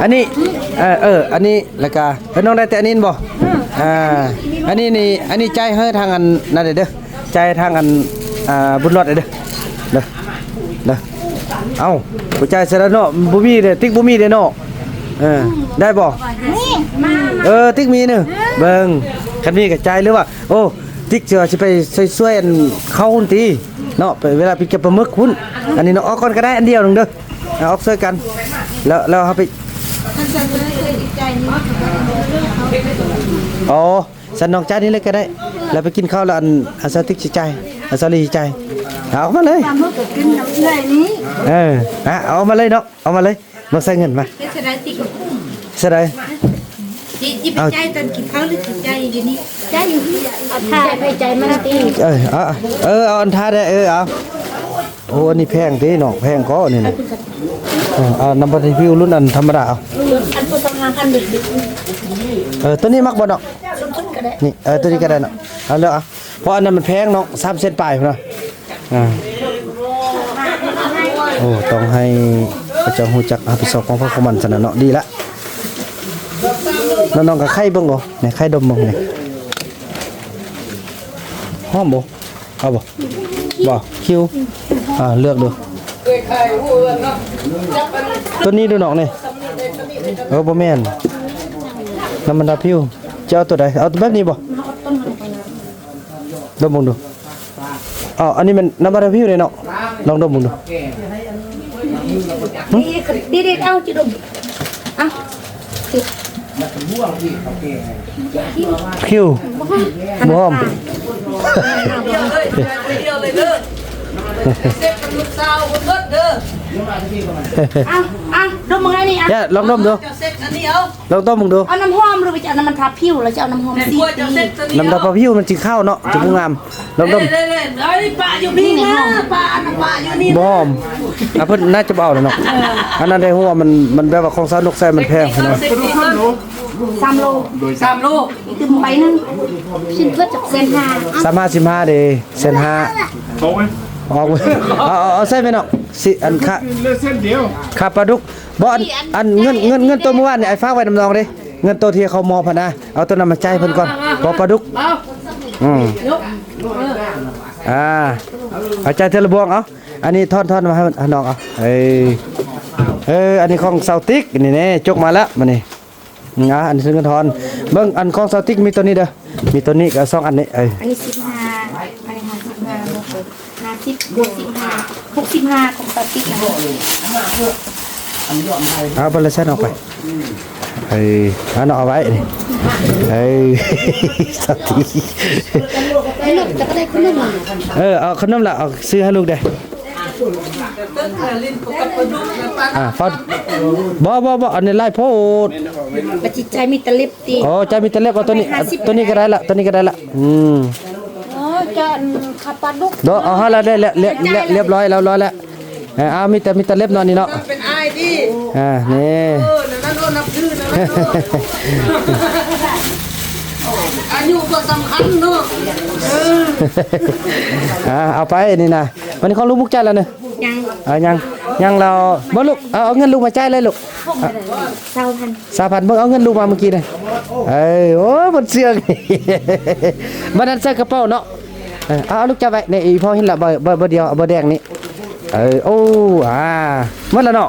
ອັນນີ້ ເອີ ເອີ ອັນນີ້ ແລ້ວກະ ເອີ ນ້ອງໄດ້ແຕ່ອັນນີ້ບໍ່? ອ່າ ອັນນີ້ນີ້ ອັນນີ້ຈ່າຍໃຫ້ທາງອັນນັ້ນເດີ ຈ່າຍທາງອັນ ອ່າ ບຸນລອດເດີ ເດີ ເດີ. ເອົ້າ ບໍ່ຈ່າຍຊະລະເນາະ ບໍ່ມີເດ້ ຕິກບໍ່ມີເດ້ເນາະ. ເອີ ໄດ້ບໍ່? ເອີ ຕິກມີເນີ ເບິ່ງ ຄັນມີກໍຈ່າຍ ຫຼືວ່າ ໂອ້ ຕິກຊິວ່າຊິໄປຊ່ວຍ ຊ່ວຍອັນເຂົ້າພຸ້ນຕິເນາະ ໄປເວລາໄປເກັບປາໝຶກພຸ້ນ. ອັນນີ້ເນາະ ອອກກ່ອນກໍໄດ້ ອັນດຽວໜຶ່ງເດີ ເອົາອອກຊ່ວຍກັນ ແລ້ວ ແລ້ວເຮົາໄປ ອໍ ຊັ້ນນ້ອງຈ່າຍນີ້ເລີຍກໍໄດ້ ແລ້ວໄປກິນເຂົ້າແລ້ວ ອັນ ອັນສາວຕິກຊິຈ່າຍ ອັນສາວລີຊິຈ່າຍ. ເອົາອອກມາເລີຍ ປາໝຶກກໍກິນນຳເອື້ອຍນີ້. ເອີ ອ່ະ ເອົາອອກມາເລີຍເນາະ ເອົາມາເລີຍ ມາໃສ່ເງິນມາ. ເຮັດຈັ່ງໃດຕິກກໍກຸ້ມ ເທົ່າໃດ? ຊິ ຊິໄປຈ່າຍຕອນກິນເຂົ້າ ຫຼືຊິຈ່າຍຢູ່ນີ້? ຈ່າຍຢູ່ນີ້ ເອົາຖ້າໄປຈ່າຍມັນຕິ. ເອີ ເອົາ ເອີ ເອົາອັນຖ້າໄດ້ ເອີ ເອົາ. ໂອ້ ອັນນີ້ແພງເດ້ນ້ອງ ແພງກໍນີ້ນະ. ເອີ ເອົານຳບັດທະພິວລຸ້ນອັນທຳມະດາເອົາ. ອັນຕົວສອງຫ້າພັນເດ້. ເອີ ຕົວນີ້ມັກບໍ່ນ້ອງ? ນີ້ ເອີ ຕົວນີ້ກໍໄດ້ເນາະ ເອົາເລືອກເອົາ. ເພາະອັນນັ້ນມັນແພງເນາະ ສາມແສນປາຍພຸ້ນນະ. ອ່າ ໂອ້ ຕ້ອງໃຫ້ເຂົາເຈົ້າຮູ້ຈັກຮັບຜິດຊອບຂອງໃຜຂອງມັນຊັ້ນນະເນາະ. ດີລະ ນ້ອງໆກໍໄຄເບິ່ງເອົາ ນີ້ ໄຄດົມເບິ່ງນີ້ ຫອມບໍ່? ເອົາບໍ່? ບໍ່ ຄິວ ອ່າ ເລືອກດູ. ຕົວນີ້ດູນ້ອງນີ້. ເອີ ບໍ່ແມ່ນ ນ້ຳມັນດາພິວ. ຈະເອົາຕົວໃດ? ເອົາແບບນີ້ບໍ່? ດົມເບິ່ງດູ. ເອົາ ອັນນີ້ແມ່ນນ້ຳມັນດາພິວເດ້ເນາະ. ລອງດົມເບິ່ງດູ. ດີໆ ເອົາ ຈະດົມ ເອົາ. ພິວ ບໍ່ຫອມ. ເອົາ ເອົາ ດົມເບິ່ງອັນນີ້ ເອົາ. ລອງດົມດູ. ລອງຕົ້ມເບິ່ງດູ. ເອົານ້ຳຫອມ ຫຼືວ່າຈະເອົານ້ຳມັນທາຜິວ ຫຼືຈະເອົານ້ຳຫອມສີ? ນ້ຳມັນທາຜິວມັນສີຂາວເນາະ ຈະບໍ່ງາມ. ລອງດົມ. ປະຢູ່ພີ້ນະ ປະ ປະຢູ່ນີ້ ບໍ່ຫອມ. ອ່ະ ເພິ່ນໜ້າຈະບໍ່ເອົາແລ້ວເນາະ. ເອີ ອັນນັ້ນໄດ້ຮູ້ວ່າມັນ ມັນແບບວ່າຂອງສາວນົກໃຊ້ມັນແພງເນາະ. ສາມໂລ ສາມໂລ ຕື່ມໃບໜຶ່ງ ຊິນເພິ່ນຈັກແສນຫ້າ. ສາມຫ້າ ສິບຫ້າເດ້ ແສນຫ້າ. ອອກໄວ້ ອອກໄວ້ ເອົາ ເອົາ ເອົາໃສ່ໄປເນາະ. ຊິ ອັນຄ່າ ເຫຼືອເສັ້ນດຽວ ຄ່າປາດຸກ. ບໍ່ ອັນ ອັນເງິນ ເງິນ ເງິນໂຕມື້ວານນີ້ ອ້າຍຝາກໄວ້ນຳນ້ອງເດ້. ເງິນໂຕທີ່ເຂົາມອບຫັ້ນນະ ເອົາໂຕນັ້ນມາຈ່າຍເພິ່ນກ່ອນ. ບໍ່ ປາດຸກ. ເອົາ ອືມ ອ່າ ເອົາ ຈ່າຍເທື່ອລະບ່ວງ. ເອົາ ອັນນີ້ທອນ ທອນມາໃຫ້ ໃຫ້ນ້ອງເອົາ. ເອີ ເອີ ອັນນີ້ຂອງສາວຕິກ ນີ້ແນ່ ຈົກມາແລ້ວ ມານີ້. ອ່າ ອັນນີ້ເງິນທອນ. ເບິ່ງ ອັນຂອງສາວຕິກມີໂຕນີ້ເດີ ມີໂຕນີ້ກັບສອງອັນນີ້. ເອີ ອັນນີ້ສິບຫ້າ ອັນນີ້ຫ້າສິບຫ້າ ຫົກສິບ ຫ້າສິບ ຫົກສິບຫ້າ ຫົກສິບຫ້າ ຂອງສາວຕິກນະ. ເອົາ ເບິດລະແສນອອກໄປ. ເອີ ອັນເອົາໄວ້ນີ້. ເອີ ສາວຕິກ ເອີ ເອົາຂະໜົມລະ ເອົາຊື້ໃຫ້ລູກເດ້. ອ່າ ບໍ່ ບໍ່ ບໍ່ ອັນນີ້ຫຼາຍໂພດ. ປະຈິດໃຈມີແຕ່ເລັບຕິ. ໂອ້ ໃຈມີແຕ່ເລັບ. ເອົາໂຕນີ້ ຫ້າສິບ ໂຕນີ້ກໍໄດ້ລະ ໂຕນີ້ກໍໄດ້ລະ. ອືມ ໂອ້ ຈະ ອັນ ຂ້າປາດຸກ ເນາະ. ເອົາ ເອົາລະ ໄດ້ລະ ລຽບ ລຽບ ລຽບຮ້ອຍແລ້ວ ລອຍລະ. ເອີ ເອົາ ມີແຕ່ ມີແຕ່ເລັບເນາະ ນີ້ເນາະ. ເປັນອ້າຍຕິ. ອ່າ ນີ້ ເອີ ນັ້ນ ນັ້ນ ນັບຖື ນັ້ນ ອາຍຸກໍສຳຄັນເນາະ. ເອີ ອ່າ ເອົາໄປນີ້ນະ. ມັນຂອງລູກມຸກຈ່າຍແລ້ວເນາະ. ຍັງ ເອົາ ຍັງ ຍັງລາວ. ບໍ່ລູກ ເອົາ ເອົາເງິນລູກມາຈ່າຍເລີຍລູກ. ຊາວພັນ ຊາວພັນ. ເບິ່ງ ເອົາເງິນລູກມາມື້ກີ້ນະ. ເອີ ໂອ້ຍ ໝົດເຊື່ອງ. ບັດນັ້ນໃສ່ກະເປົາເນາະ. ເອີ ເອົາ ເອົາລູກຈັບໄວ້ນີ້. ອີ່ພໍ່ເຫັນລະ ເບີ ເບີດຽວ ເບີແດງນີ້. ເອີ ໂອ້ ອ່າ ໝົດລະເນາະ.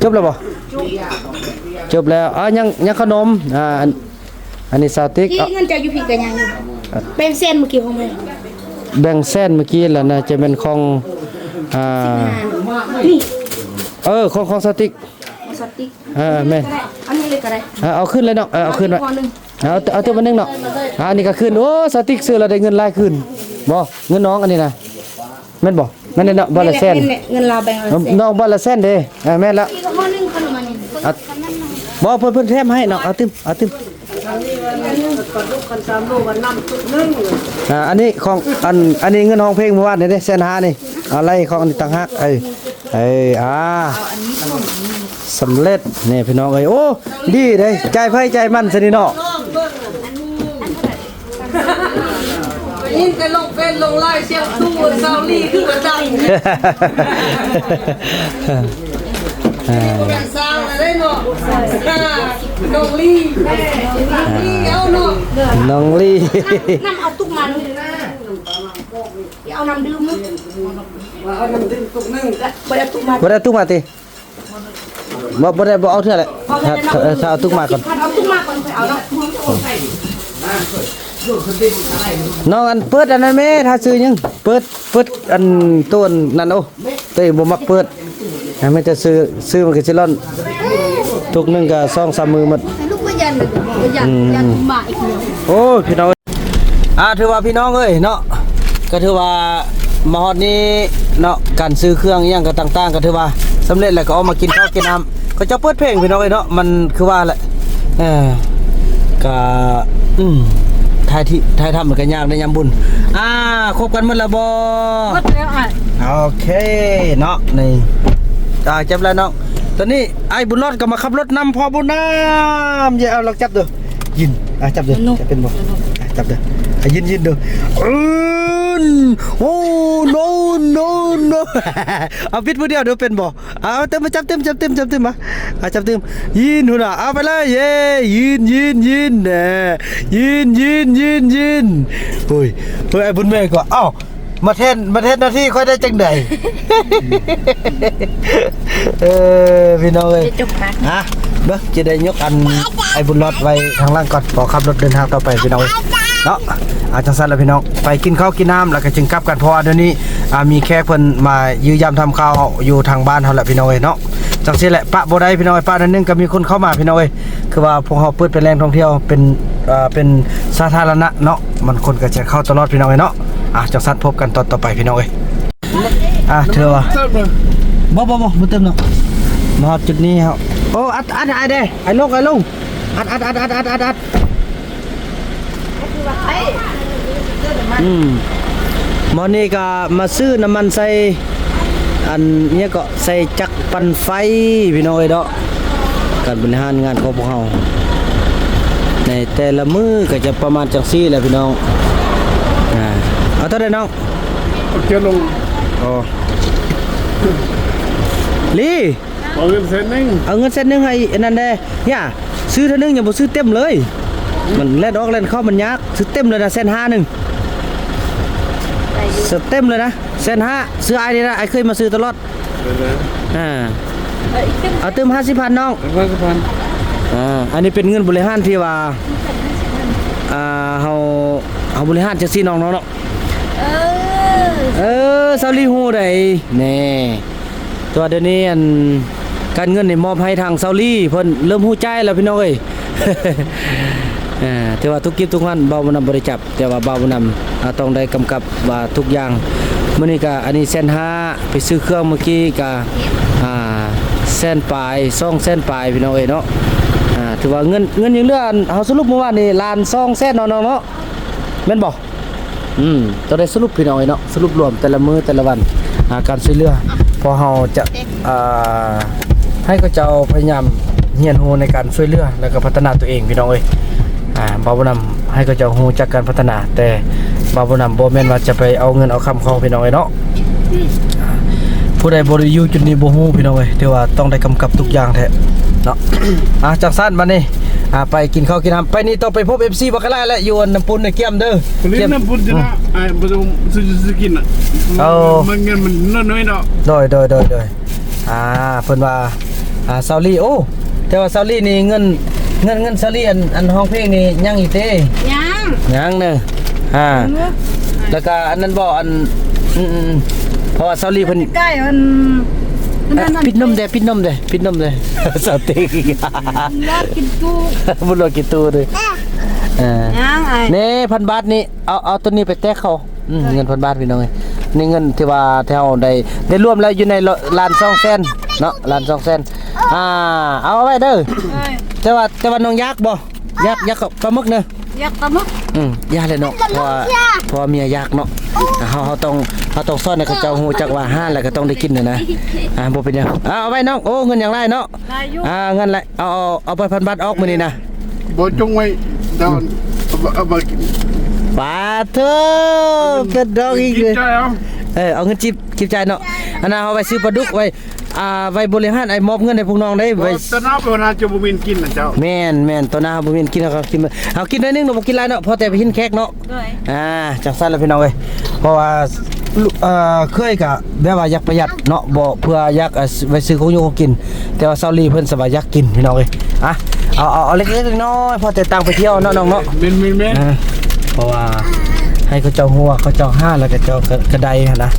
ຈົບແລ້ວບໍ່? ຈົບແລ້ວ. ອ່າ ຍັງ ຍັງຂະໜົມ. ອ່າ ອັນ ອັນນີ້ສາວຕິກ. ເອົາ ເງິນເຈົ້າຢູ່ພີ້ກໍຍັງຢູ່. ແບ່ງແສນມື້ກີ້ຂອງມັນ ແບ່ງແສນມື້ກີ້ລະ ໜ້າຈະແມ່ນຂອງ ອ່າ ສິບຫ້າ ນີ້. ເອີ ຂອງ ຂອງສາວຕິກ ຂອງສາວຕິກ. ເອີ ແມ່ນ ອັນນີ້ເລີຍກໍໄດ້. ເອີ ເອົາຂຶ້ນເລີຍເນາະ. ເອີ ເອົາຂຶ້ນໄວ້ ເອົາ ເອົາເຕີມອັນໜຶ່ງເນາະ. ອ່າ ອັນນີ້ກໍຄືນ. ໂອ້ ສາວຕິກຊື້ລະໄດ້ເງິນຫຼາຍຄືນ. ບໍ່ ເງິນນ້ອງອັນນີ້ນະ. ແມ່ນບໍ່? ແມ່ນແຫຼະເນາະ ບ່ອນລະແສນ. ແມ່ນແຫຼະ ເງິນລາວແບ່ງລະແສນ. ນ້ອງບ່ອນລະແສນເດ້. ເອີ ແມ່ນລະ. ອີກຫໍ່ໜຶ່ງຂະໜົມອັນນີ້. ອ່ະ ບໍ່ ເພິ່ນ ເພິ່ນແຖມໃຫ້ເນາະ. ເອົາຕື່ມ ເອົາຕື່ມ. ອ່າ ອັນນີ້ຂອງ ອັນ ອັນນີ້ເງິນຮ້ອງເພງມື້ວານນີ້ເດ້ ແສນຫ້ານີ້. ເອົາໄລ່ຂອງອັນນີ້ຕ່າງຫາກ. ເອີ ເອີ ອ່າ ສຳເລັດນີ້ພີ່ນ້ອງເອີຍ. ໂອ້ ດີເດ້ ໃຈໃຜໃຈມັນຊະນີ້ເນາະ. ໄດ້ຍິນແຕ່ລົງເຟສລົງໄລນ໌ ສຽງຕູ້ ສາວລີ ຄືວ່າດັງ ອ່າ ບໍ່ແມ່ນສາວແລ້ວເດ້ເນາະ. ອ່າ ນ້ອງລີ ນ້ອງລີ ເອົາເນາະ ນ້ອງລີ. ນຳເອົາຕຸກມາ ເອົານ້ຳດື່ມ ເອົານ້ຳດື່ມຕຸກໜຶ່ງ. ບໍ່ໄດ້ເອົາຕຸກມາ ບໍ່ໄດ້ເອົາຕຸກມາຕິ? ບໍ່ ບໍ່ໄດ້ ບໍ່ເອົາເທື່ອແຫຼະ. ຖ້າ ຖ້າເອົາຕຸກມາກ່ອນ ເອົາຕຸກມາກ່ອນ ຄ່ອຍເອົາເນາະ. ນ້ອງ ອັນ ເປີດອັນນັ້ນແມ້ ຖ້າຊື້ຫຍັງ ເປີດ ເປີດອັນ ໂຕອັນນັ້ນ. ໂອ້ ໂຕເອງບໍ່ມັກເປີດ. ແມ່ນແຕ່ຊື້ ຊື້ມັນກໍຊິລ້ອນ ຕຸກໜຶ່ງກໍສອງສາມມື້ໝົດ. ລູກບໍ່ຢ້ານ ບໍ່ຢ້ານ ຢ້ານໝາອີກແລ້ວ. ໂອ້ຍ ພີ່ນ້ອງ ອ່າ ຖືວ່າພີ່ນ້ອງເອີຍເນາະ ກໍຖືວ່າມາຮອດນີ້ເນາະ ການຊື້ເຄື່ອງອີ່ຫຍັງກໍຕ່າງໆ ກໍຖືວ່າສຳເລັດແລ້ວ. ກໍອອກມາກິນເຂົ້າກິນນ້ຳ ເຂົາເຈົ້າເປີດເພງ ພີ່ນ້ອງເອີຍເນາະ. ມັນຄືວ່າແຫຼະ ເອີ ກະ ອືມ ຖ່າຍທີ່ ຖ່າຍທຳມັນກະຍາກໃນຍາມບຸນ. ອ່າ ຄົບກັນໝົດແລ້ວບໍ່? ໝົດແລ້ວອ້າຍ. ໂອເຄເນາະ ນີ້ ອ່າ ຈັບແລ້ວນ້ອງ. ຕອນນີ້ອ້າຍບຸນລອດກະມາຂັບລົດນຳພໍ່ບຸນນຳ. ເຢ ເອົາ ລອງຈັບເດີ້. ຢືນ ອ່າ ຈັບເດີ້. ຈັບເປັນບໍ່? ອ່າ ຈັບເດີ້. ອ່າ ຢືນ ຢືນເດີ້. ອືມ ໂອ້ ໂນ ໂນ ໂນ. ເອົາ ບິດມືດຽວເດີ້ ເປັນບໍ່? ເອົາ ເຕີມ ມາຈັບຕື່ມ ຈັບຕື່ມ ຈັບຕື່ມ ມາ ອ່າ ຈັບຕື່ມ. ຢືນ ພຸ້ນນະ ເອົາ ໄປເລີຍ. ເຢ ຢືນ ຢືນ ຢືນ ແນ່ ຢືນ ຢືນ ຢືນ ຢືນ. ໂອ້ຍ ເຮີ້ຍ ອ້າຍບຸນແມ່ກໍ ເອົ້າ ມາແທນ ມາແທນໜ້າທີ່ຂ້ອຍໄດ້ຈັ່ງໃດ? ເອີ ພີ່ນ້ອງເອີຍ ຈະຈົບຄັກ ຮະ ເບິ່ງ ຈະໄດ້ຍົກອັນ ອ້າຍບຸນລອດໄວ້ທາງຫຼັງກ່ອນ ຂໍຂັບລົດເດີນທາງຕໍ່ໄປ ພີ່ນ້ອງເອີຍເນາະ. ອ່າ ຈັ່ງຊັ້ນລະ ພີ່ນ້ອງ ໄປກິນເຂົ້າກິນນ້ຳ ແລ້ວກໍຈຶ່ງກັບກັນ ເພາະວ່າດຽວນີ້ ອ່າ ມີແຂກເພິ່ນມາຢ້ຽມຢາມທຳຂ່າວຢູ່ທາງບ້ານເຮົາແຫຼະ ພີ່ນ້ອງເອີຍເນາະ. ຈັ່ງຊີ້ແຫຼະ ປະບໍ່ໄດ້ ພີ່ນ້ອງເອີຍ ປະໜ້ອຍໜຶ່ງກໍມີຄົນເຂົ້າມາ ພີ່ນ້ອງເອີຍ. ຄືວ່າພວກເຮົາເປີດເປັນແຫຼ່ງທ່ອງທ່ຽວ ເປັນ ເປັນສາທາລະນະເນາະ ມັນຄົນກໍຈະເຂົ້າຕະຫຼອດ ພີ່ນ້ອງເອີຍເນາະ. ອ່າ ຈັ່ງຊັ້ນພົບກັນຕອນຕໍ່ໄປ ພີ່ນ້ອງເອີຍ. ອ່າ ຖືວ່າ ບໍ່ ບໍ່ ບໍ່ ບໍ່ເຕີມດອກ ມາຮອດຈຸດນີ້ເຮົາ ໂອ້ ອັດ ອັດ ອັດ ໄອ້ເດ້ ໄອ້ລົງ ໄອ້ລົງ ອັດ ອັດ ອັດ ອັດ ອັດ ອັດ ອັດ. ອືມ ມື້ນີ້ກໍມາຊື້ນ້ຳມັນໃສ່ ອັນ ຫຍັງເກາະ ໃສ່ຈັກປັ່ນໄຟ ພີ່ນ້ອງເອີຍເນາະ. ການບໍລິຫານງານຂອງພວກເຮົາໃນແຕ່ລະມື້ກໍຈະປະມານຈັ່ງຊີ້ແຫຼະ ພີ່ນ້ອງ. ອ່າ ເອົາເທົ່າໃດນ້ອງ? ເອົາເຈັດໂລ. ອໍ ລີ ເອົາເງິນແສນໜຶ່ງ ເອົາເງິນແສນໜຶ່ງໃຫ້ອັນນັ້ນແດ່. ຢ່າ ຊື້ເທື່ອໜຶ່ງຍັງບໍ່ຊື້ເຕັມເລີຍ ມັນແລ່ນອອກແລ່ນເຂົ້າມັນຍາກ. ຊື້ເຕັມເລີຍນະ ແສນຫ້າໜຶ່ງ ຊື້ເຕັມເລີຍນະ ແສນຫ້າ. ຊື້ອ້າຍນີ້ນະ ອ້າຍເຄີຍມາຊື້ຕະຫຼອດ. ອ່າ ເອົາຕື່ມຫ້າສິບພັນນ້ອງ ຫ້າສິບພັນ. ອ່າ ອັນນີ້ເປັນເງິນບໍລິຫານທີ່ວ່າ ອ່າ ເຮົາ ເຮົາບໍລິຫານຈັ່ງຊີ້ນ້ອງເນາະ. ເອີ ເອີ ຊາວລີຮູ້ໃດ໋ ແນ່. ແຕ່ວ່າດຽວນີ້ ອັນ ການເງິນນີ້ມອບໃຫ້ທາງຊາວລີ ເພິ່ນເລີ່ມຮູ້ຈ່າຍແລ້ວ ພີ່ນ້ອງເອີຍ. ເອີ ຖືວ່າທຸກກິດທຸກງານ ບ່າວບຸນນຳບໍ່ໄດ້ຈັບ ແຕ່ວ່າບ່າວບຸນນຳ ອ່າ ຕ້ອງໄດ້ກຳກັບວ່າທຸກຢ່າງ. ມື້ນີ້ກະ ອັນນີ້ແສນຫ້າ ໄປຊື້ເຄື່ອງມື້ກີ້ກະ ອ່າ ແສນປາຍ ສອງແສນປາຍ ພີ່ນ້ອງເອີຍເນາະ. ອ່າ ຖືວ່າເງິນ ເງິນຍັງເຫຼືອ ອັນ ເຮົາສະຫຼຸບມື້ວານນີ້ ລ້ານສອງແສນເນາະ ນ້ອງເນາະ ແມ່ນບໍ່? ອືມ ຕ້ອງໄດ້ສະຫຼຸບ ພີ່ນ້ອງເອີຍເນາະ ສະຫຼຸບລວມແຕ່ລະມື້ແຕ່ລະວັນ ອ່າ ການຊ່ວຍເຫຼືອ ເພາະເຮົາຈະ ອ່າ ໃຫ້ເຂົາເຈົ້າພະຍາຍາມຮຽນຮູ້ໃນການຊ່ວຍເຫຼືອ ແລ້ວກໍພັດທະນາຕົວເອງ ພີ່ນ້ອງເອີຍ. ອ່າ ບ່າວບຸນນຳໃຫ້ເຂົາເຈົ້າຮູ້ຈັກການພັດທະນາ ແຕ່ບ່າວບຸນນຳບໍ່ແມ່ນວ່າຈະໄປເອົາເງິນເອົາຄຳເຂົາ ພີ່ນ້ອງເອີຍເນາະ. ຜູ້ໃດບໍ່ໄດ້ຢູ່ຈຸດນີ້ບໍ່ຮູ້ ພີ່ນ້ອງເອີຍ ຖືວ່າຕ້ອງໄດ້ກຳກັບທຸກຢ່າງແທ້ເນາະ. ອ່າ ຈັ່ງຊັ້ນບັດນີ້ ອ່າ ໄປກິນເຂົ້າກິນນ້ຳ ໄປນີ້ຕ້ອງໄປພົບເອັຟຊີບັກກະຫຼາຍແຫຼະ ຢູ່ອັນນ້ຳປຸ້ນນະ ກຽມເດີ ກຽມນ້ຳປຸ້ນ. ອືມ ອ່າ ບໍ່ຕ້ອງຊື້ ຊື້ກິນນະ. ເອີ ມັນເງິນມັນນ້ອຍໆເນາະ. ໂດຍ ໂດຍ ໂດຍ ໂດຍ. ອ່າ ເພິ່ນວ່າ ອ່າ ຊາວລີ ໂອ້ ແຕ່ວ່າຊາວລີນີ້ເງິນ ເງິນ ເງິນຊາວລີ ອັນ ອັນຮ້ອງເພງນີ້ຍັງອີກເດ້? ຍັງ ຍັງເນາະ. ອ່າ ແລ້ວກະອັນນັ້ນບໍ່ ອັນ ອືມໆ ເພາະວ່າຊາວລີເພິ່ນ ໃກ້ອັນ ປິດນົມແດ່ ປິດນົມແດ່ ປິດນົມແດ່ ສາວຕິກ ບໍ່ລອດກິນຕູ້ ບໍ່ລອດກິນຕູ້ເດ້. ອ່າ ຍັງອ້າຍ ແນ່ ພັນບາດນີ້ ເອົາ ເອົາໂຕນີ້ໄປແຕກເຂົາ. ອືມ ເງິນພັນບາດ ພີ່ນ້ອງເອີຍ ນີ້ເງິນທີ່ວ່າທີ່ເຮົາໄດ້ ໄດ້ລວມແລ້ວຢູ່ໃນລ້ານສອງແສນເນາະ ລ້ານສອງແສນ. ອ່າ ເອົາໄວ້ເດີ. ແຕ່ວ່າ ແຕ່ວ່ານ້ອງຢາກບໍ່? ຢາກ ຢາກປາໝຶກເດີ. ຢາກປາໝຶກ. ອືມ ຢ່າແຫຼະເນາະ ເພາະວ່າ ເພາະວ່າເມຍຢາກເນາະ. ເຮົາ ເຮົາຕ້ອງ ເຮົາຕ້ອງສອນໃຫ້ເຂົາເຈົ້າຮູ້ຈັກວ່າຫາແລ້ວກໍຕ້ອງໄດ້ກິນນະ. ອ່າ ບໍ່ເປັນຫຍັງ ເອົາໄວ້ນ້ອງ. ໂອ້ ເງິນຍັງຫຼາຍເນາະ. ຫຼາຍຢູ່. ອ່າ ເງິນຫຼາຍ ເອົາ ເອົາ ເອົາໄປພັນບາດອອກມື້ນີ້ນະ. ບໍ່ ຈົ່ງໄວ້ ດາວ ເອົາ ເອົາມາກິນ. ປາໂທ ເປັນດອກອີກເລີຍ. ເອີ ເອົາເງິນຈີບ ຈີບຈ່າຍເນາະ. ອັນນັ້ນເຮົາໄວ້ຊື້ປາດຸກ ໄວ້ ອ່າ ໄວ້ບໍລິຫານ ໄອ້ມອບເງິນໃຫ້ພວກນ້ອງໄດ້ ໄວ້ ຕອນໜ້າໄປຫາເຈົ້າບໍ່ມີກິນນະເຈົ້າ. ແມ່ນໆ ຕອນໜ້າເຮົາບໍ່ມີກິນ ເຮົາກໍກິນ ເຮົາກິນໜ້ອຍໜຶ່ງ ເຮົາບໍ່ກິນຫຼາຍເນາະ ພໍແຕ່ໄປກິນແຂກເນາະ. ໂດຍ. ອ່າ ຈັ່ງຊັ້ນລະ ພີ່ນ້ອງເອີຍ ເພາະວ່າ ເອີ ເອື້ອຍກະແບບວ່າຢາກປະຢັດເນາະ ບໍ່ ເພື່ອຢາກ ເອີ ໄວ້ຊື້ຂອງຢູ່ຂອງກິນ ແຕ່ວ່າຊາວລີເພິ່ນສະບາຍຢາກກິນ ພີ່ນ້ອງເອີຍ. ອ່ະ ເອົາ ເອົາ ເອົາເລັກໆນ້ອຍໆ ພໍແຕ່ຕ່າງໄປທ່ຽວເນາະ ນ້ອງເນາະ. ແມ່ນໆໆ. ເອີ ເພາະວ່າໃຫ້ເຂົາເຈົ້າຮູ້ວ່າເຂົາເຈົ້າຫາ ແລ້ວເຂົາເຈົ້າກະ ກະໄດ້ຫັ້ນນະ.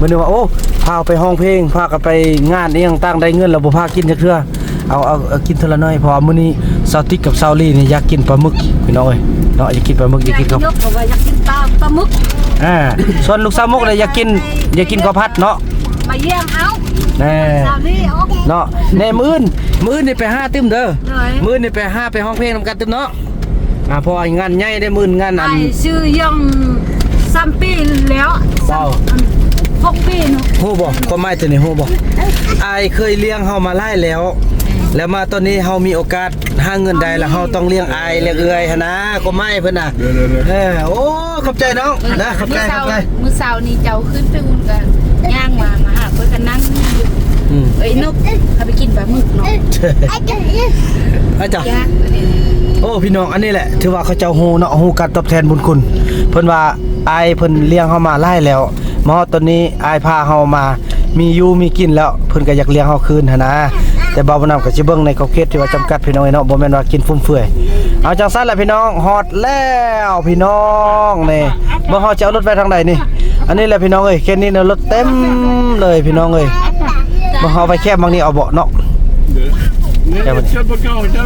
ມື້ໜຶ່ງວ່າ ໂອ້ ພາໄປຮ້ອງເພງ ພາກັນໄປງານອີ່ຫຍັງຕ່າງ ໄດ້ເງິນແລ້ວບໍ່ພາກິນຈັກເທື່ອ. ເອົາ ເອົາ ເອົາກິນເທື່ອລະໜ້ອຍ ເພາະວ່າມື້ນີ້ສາວຕິກກັບຊາວລີນີ້ຢາກກິນປາໝຶກ ພີ່ນ້ອງເອີຍເນາະ ຢາກກິນປາໝຶກ ຢາກກິນເຂົ້າ ຍາກກິນປາ ປາໝຶກ. ອ່າ ສ່ວນລູກສາວມຸກລະຢາກກິນ ຢາກກິນເຂົ້າຜັດເນາະ ມາຢ້ຽມເອົາ. ແນ່ ສາວລີເອົາເນາະ. ແນ່ ມື້ອື່ນ ມື້ອື່ນນີ້ໄປຫາຕື່ມເດີ. ໂດຍ. ມື້ອື່ນນີ້ໄປຫາ ໄປຮ້ອງເພງນຳກັນຕື່ມເນາະ. ອ່າ ເພາະວ່າງານໃຫຍ່ເດ້ ມື້ອື່ນງານ ອ້າຍຊື່ຢອງ ສາມປີແລ້ວ ເວົ້າ ຫົກປີເນາະ. ຮູ້ບໍ່ ຄວາມໝາຍຕົວນີ້ຮູ້ບໍ່? ອ້າຍເຄີຍລ້ຽງເຮົາມາຫຼາຍແລ້ວ ແລ້ວມາຕອນນີ້ເຮົາມີໂອກາດຫາເງິນໄດ້ ແລ້ວເຮົາຕ້ອງລ້ຽງອ້າຍລ້ຽງເອື້ອຍຫັ້ນນະ ຄວາມໝາຍເພິ່ນນະ. ເອີ ໂອ້ ຂອບໃຈນ້ອງນະ ຂອບໃຈ ຂອບໃຈ. ມື້ເຊົ້ານີ້ເຈົ້າຂຶ້ນໄປຫຸ່ນກໍຍ່າງມາ ມາຫາເພິ່ນກໍນັ່ງຢູ່. ອືມ ເອີຍ ນົກ ເຮົາໄປກິນປາໝຶກເນາະ. ອາຈານ ໂອ້ ພີ່ນ້ອງ ອັນນີ້ແຫຼະ ຖືວ່າເຂົາເຈົ້າຮູ້ເນາະ ຮູ້ການຕອບແທນບຸນຄຸນ. ເພິ່ນວ່າອ້າຍເພິ່ນລ້ຽງເຮົາມາຫຼາຍແລ້ວ ມາຮອດຕອນນີ້ອ້າຍພາເຮົາມາ ມີຢູ່ມີກິນແລ້ວ ເພິ່ນກໍຢາກລ້ຽງເຮົາຄືນຫັ້ນນະ. ແຕ່ບ່າວບຸນນຳກໍຊິເບິ່ງໃນຂອບເຂດທີ່ວ່າຈຳກັດ ພີ່ນ້ອງເອີຍເນາະ ບໍ່ແມ່ນວ່າກິນຟຸມເຟືອຍ. ເອົາ ຈັ່ງຊັ້ນແຫຼະພີ່ນ້ອງ ຮອດແລ້ວພີ່ນ້ອງ. ນີ້ ເບິ່ງເຮົາຈະເອົາລົດໄວ້ທາງໃດນີ້. ອັນນີ້ແຫຼະພີ່ນ້ອງເອີຍ ເຂດນີ້ນະ ລົດເຕັມເລີຍພີ່ນ້ອງເອີຍ. ເບິ່ງເຮົາໄວ້ແຄມໝ່ອງນີ້ເອົາເບາະເນາະ.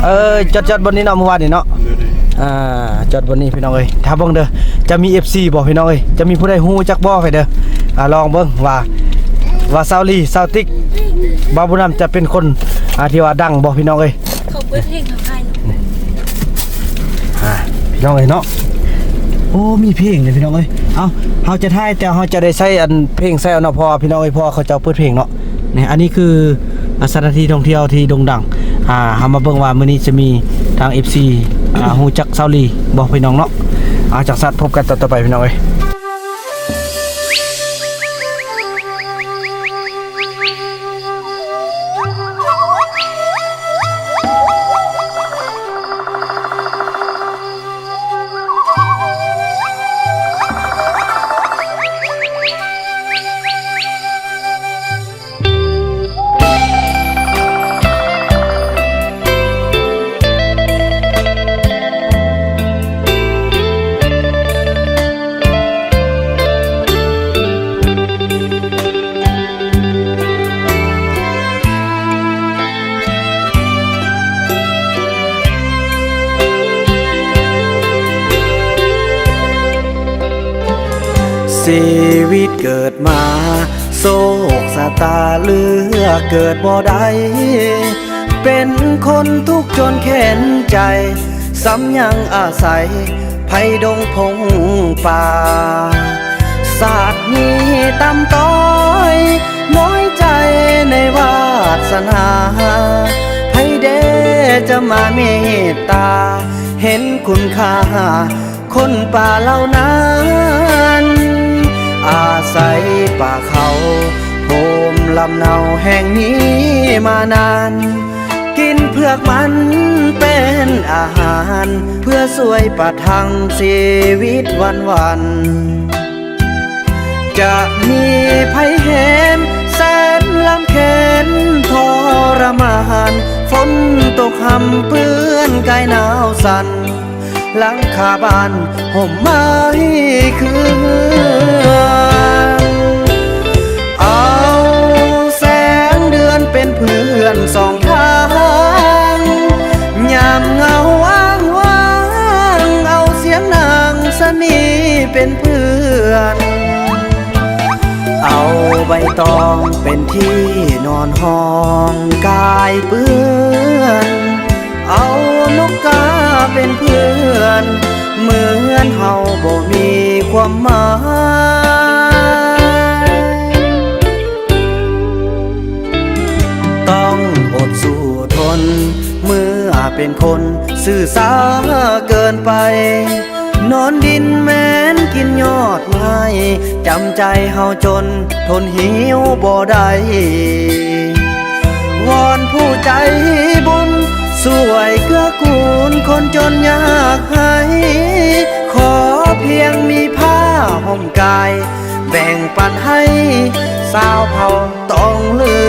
ເອີ ຈອດ ຈອດບ່ອນນີ້ເນາະ ມື້ວານນີ້ເນາະ. ອ່າ ຈອດບ່ອນນີ້ພີ່ນ້ອງເອີຍ. ຖ້າເບິ່ງເດີ ຈະມີເອັຟຊີບໍ່ພີ່ນ້ອງເອີຍ ຈະມີຜູ້ໃດຮູ້ຈັກບໍ່ ໄປເດີ. ອ່າ ລອງເບິ່ງວ່າ ວ່າສາວລີ ສາວຕິກ ບ່າວບຸນນຳຈະເປັນຄົນ ອ່າ ທີ່ວ່າດັງບໍ່ພີ່ນ້ອງເອີຍ. ເຂົາເປີດເພງເຂົາໃຫ້ ອ່າ ພີ່ນ້ອງເອີຍເນາະ. ໂອ້ ມີເພງເດ້ພີ່ນ້ອງເອີຍ. ເອົາ ເຮົາຈະຖ່າຍ ແຕ່ເຮົາຈະໄດ້ໃສ່ອັນເພງໃສ່ເອົາເນາະ ເພາະວ່າພີ່ນ້ອງເອີຍ ເພາະວ່າເຂົາເຈົ້າເປີດເພງເນາະ. ນີ້ ອັນນີ້ຄື ອ່າ ສະຖານທີ່ທ່ອງທ່ຽວທີ່ໂດ່ງດັງ. ອ່າ ເຮົາມາເບິ່ງວ່າມື້ນີ້ຈະມີທາງເອັຟຊີ ອ່າ ຮູ້ຈັກສາວລີບໍ່ພີ່ນ້ອງເນາະ. ເອົາ ຈັ່ງຊັ້ນ ພົບກັນຕອນຕໍ່ໄປພີ່ນ້ອງເອີຍ. ຊີວິດເກີດມາ ໂຊກຊະຕາເລືອກເກີດບໍ່ໄດ້ ເປັນຄົນທຸກຈົນແຄ້ນໃຈ ຊ້ຳຍັງອາໄສ ໃຜດົງພົງປ່າ ຊາດນີ້ຕ່ຳຕ້ອຍ ນ້ອຍໃຈໃນວາດສະໜາ ໃຜແດ່ຈະມາເມດຕາ ເຫັນຄຸນຄ່າຄົນປ່າເຫຼົ່ານັ້ນ ອາໄສປ່າເຂົາ ໂຮມລຳເນົາແຫ່ງນີ້ມານານ ກິນເຜືອກມັນເປັນອາຫານ ເພື່ອຊ່ວຍປະທັງຊີວິດວັນໆ ຈະມີໄພແຮມແສນລຳເຄັນທໍລະມານ ຝົນຕົກຮຳເປື້ອນກາຍໜາວສັ່ນ ຫຼັງຄາບ້ານຮົ່ມໄມ້ຄືເຮືອນ ເອົາແສງເດືອນເປັນເພື່ອນສອງທາງ ຍາມເຫງົາອ້າງວ້າງ ເອົາສຽງນາງສະນີເປັນເພື່ອນ ເອົາໃບຕອງເປັນທີ່ນອນຫ້ອງກາຍເປື້ອນ ເອົານົກກາເປັນເພື່ອນ ເໝືອນເຮົາບໍ່ມີຄວາມໝາຍ ຕ້ອງອົດສູ້ທົນ ເມື່ອເປັນຄົນຊື່ຊ້າເກີນໄປ ນອນດິນແມ່ນກິນຍອດໄມ້ ຈຳໃຈເຮົາຈົນ ທົນຫິວບໍ່ໄດ້ ວອນຜູ້ໃຈບຸນ ຊ່ວຍເກື້ອກູນຄົນຈົນຍາກໄຮ້ ຂໍພຽງມີຜ້າຫົ່ມກາຍ ແບ່ງປັນໃຫ້ຊາວເຜົ່າ ຕ້ອງເຫຼືອ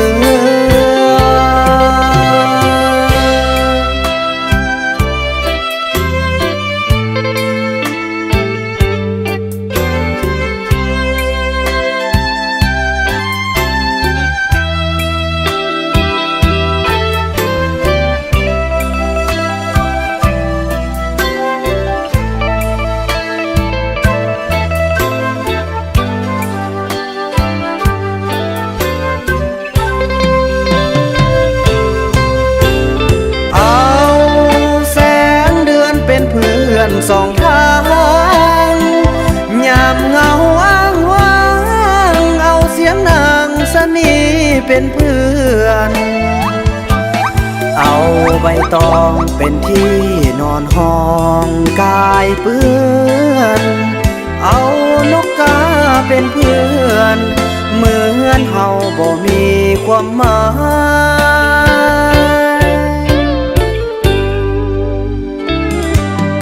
ນີ້ເປັນເພື່ອນ ເອົາໃບຕອງເປັນທີ່ນອນຫ້ອງກາຍເປື້ອນ ເອົານົກກາເປັນເພື່ອນ ເໝືອນເຮົາບໍ່ມີຄວາມໝາຍ.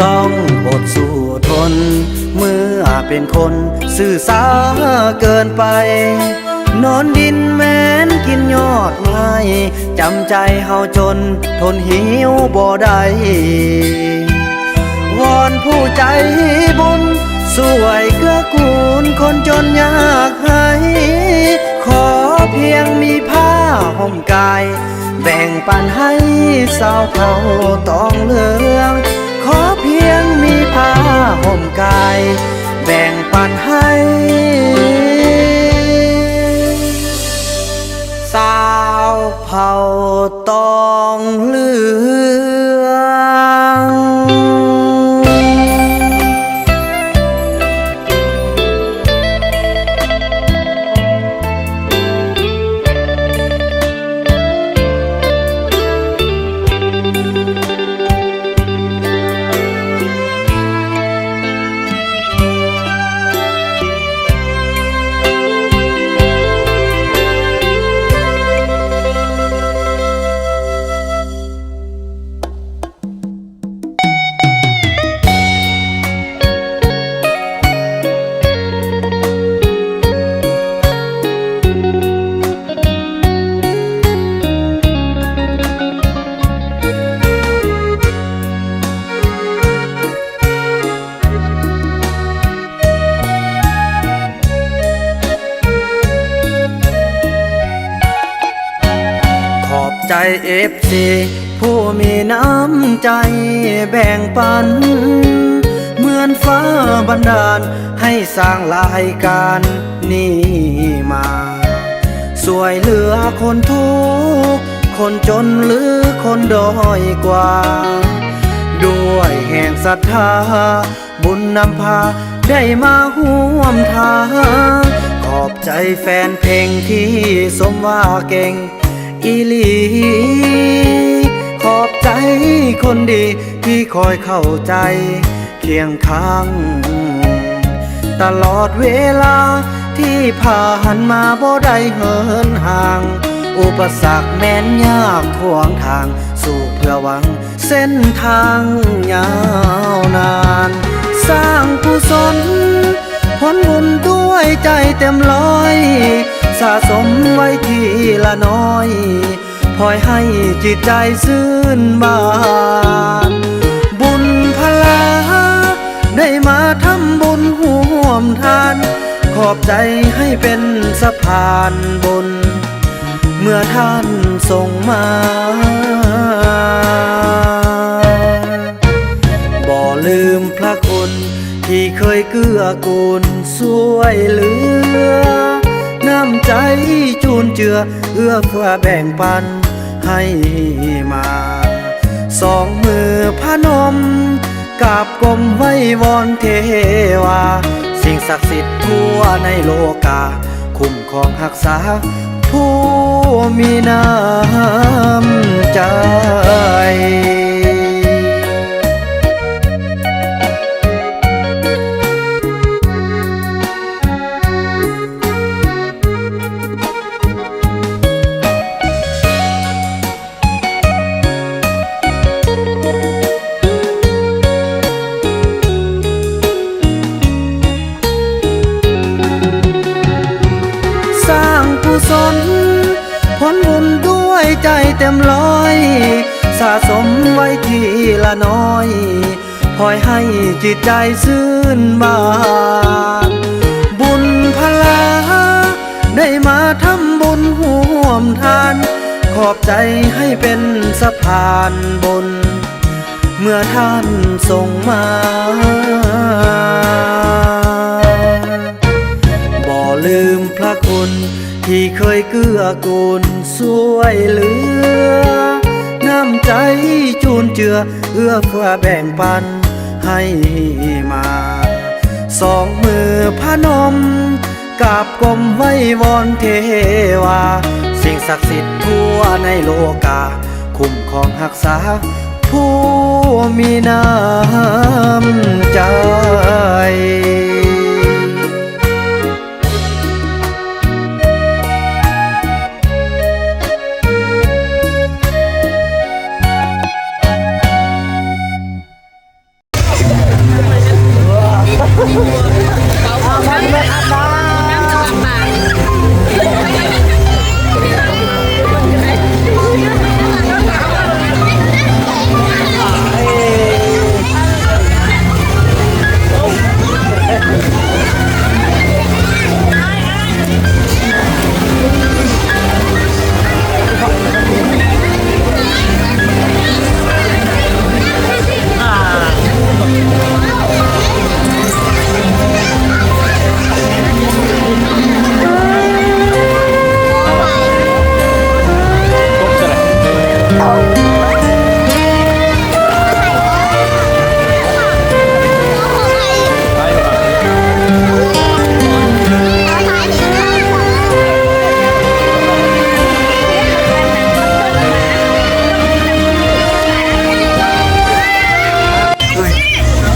ຕ້ອງອົດສູ້ທົນ ເມື່ອເປັນຄົນຊື່ຊ້າເກີນໄປ ນອນດິນແມ່ນກິນຍອດໄມ້ ຈຳໃຈເຮົາຈົນ ທົນຫິວບໍ່ໄດ້ ວອນຜູ້ໃຈບຸນ ຊ່ວຍເກື້ອກູນຄົນຈົນຍາກໄຮ້ ຂໍພຽງມີຜ້າຫົ່ມກາຍ ແບ່ງປັນໃຫ້ຊາວເຜົ່າຕອງເຫຼືອງ ຂໍພຽງມີຜ້າຫົ່ມກາຍ ແບ່ງປັນໃຫ້ຊາວເຜົ່າຕອງເຫຼືອງ. ຂອບໃຈເອັຟຊີ ຜູ້ມີນ້ຳໃຈແບ່ງປັນ ເໝືອນຟ້າບັນດານໃຫ້ສ້າງລາຍການນີ້ມາ ຊ່ວຍເຫຼືອຄົນທຸກຄົນຈົນ ຫຼື ຄົນດ້ອຍກວ່າ ດ້ວຍແຮງສັດທາ ບຸນນຳພາໄດ້ມາຮ່ວມທາງ ຂອບໃຈແຟນເພງທີ່ຊົມວ່າເກັ່ງອີ່ຫຼີ ຂອບໃຈຄົນດີທີ່ຄອຍເຂົ້າໃຈຄຽງຂ້າງ ຕະຫຼອດເວລາທີ່ຜ່ານມາບໍ່ໄດ້ເຫີນຫ່າງ ອຸປະສັກແມ່ນຍາກຂວາງທາງ ສູ້ເພື່ອຫວັງ ເສັ້ນທາງຍາວນານ ສ້າງກຸສົນຜົນບຸນດ້ວຍໃຈເຕັມຮ້ອຍ ສະສົມໄວ້ທີລະໜ້ອຍ ພອຍໃຫ້ຈິດໃຈຊື່ນບານ ບຸນພະລາ ໄດ້ມາທຳບຸນຮ່ວມທານ ຂອບໃຈໃຫ້ເປັນສະພານບຸນ ເມື່ອທ່ານສົ່ງມາ ບໍ່ລືມພະຄຸນທີ່ເຄີຍເກື້ອກູນຊ່ວຍເຫຼືອ ນ້ຳໃຈຈູນເຈືອ ເອື້ອເຟື້ອແບ່ງປັນໃຫ້ມາ ສອງມືພະນົມ ກາບກົ້ມໄຫວ້ວອນເທວາ ສິ່ງສັກສິດທົ່ວໃນໂລກາ ຄຸ້ມຄອງຮັກສາຜູ້ມີນ້ຳໃຈ. ສ້າງກຸສົນຜົນບຸນດ້ວຍໃຈເຕັມຮ້ອຍ ສະສົມໄວ້ທີລະໜ້ອຍ ພອຍໃຫ້ຈິດໃຈຊື່ນບານ ບຸນພະລາ ໄດ້ມາທຳບຸນຮ່ວມທານ ຂອບໃຈໃຫ້ເປັນສະພານບຸນ ເມື່ອທ່ານສົ່ງມາ ບໍ່ລືມພະຄຸນ ທີ່ເຄີຍເກື້ອກູນຊ່ວຍເຫຼືອ ນ້ຳໃຈຈູນເຈືອ ເອື້ອເຟື້ອແບ່ງປັນໃຫ້ມາ ສອງມືພະນົມ ກາບກົ້ມໄຫວ້ວອນເທວາ ສິ່ງສັກສິດທົ່ວໃນໂລກາ ຄຸ້ມຄອງຮັກສາຜູ້ມີນ້ຳໃຈ.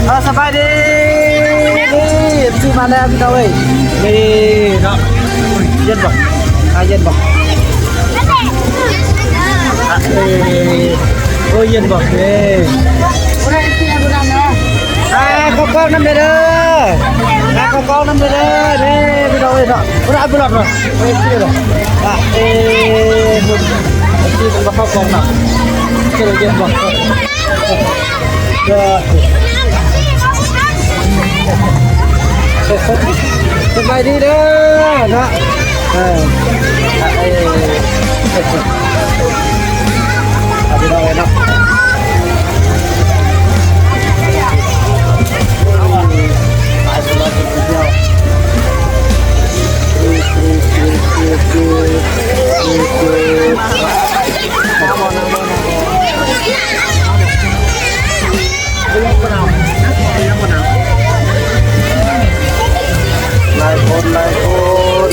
ເອີ ສະບາຍດີ ນີ້ ເອັຟຊີ ມາແລ້ວພີ່ນ້ອງເອີຍ ນີ້ເນາະ ເຢັນບໍ່? ອາ ເຢັນບໍ່? ອາ ເອີ ໂອ້ຍ ເຢັນບໍ່? ເອີ ອາ ເຂົ້າກ້ອງນຳແດ່ເດີ ອາ ເຂົ້າກ້ອງນຳແດ່ເດີ ນີ້ພີ່ນ້ອງເອີຍເນາະ ບໍ່ໄດ້ບໍ່ລອດເນາະ ເອີ ເອີ ເອີ ທີ່ມັນບໍ່ເຂົ້າກ້ອງນຳ ເຈົ້າເຢັນບໍ່? ເອີ ສະບາຍດີເດີເນາະ ເອີ ເອີ ເອີ ເອົາໄປເນາະ ເນາະ. ຫຼາຍຄົນ ຫຼາຍຄົນ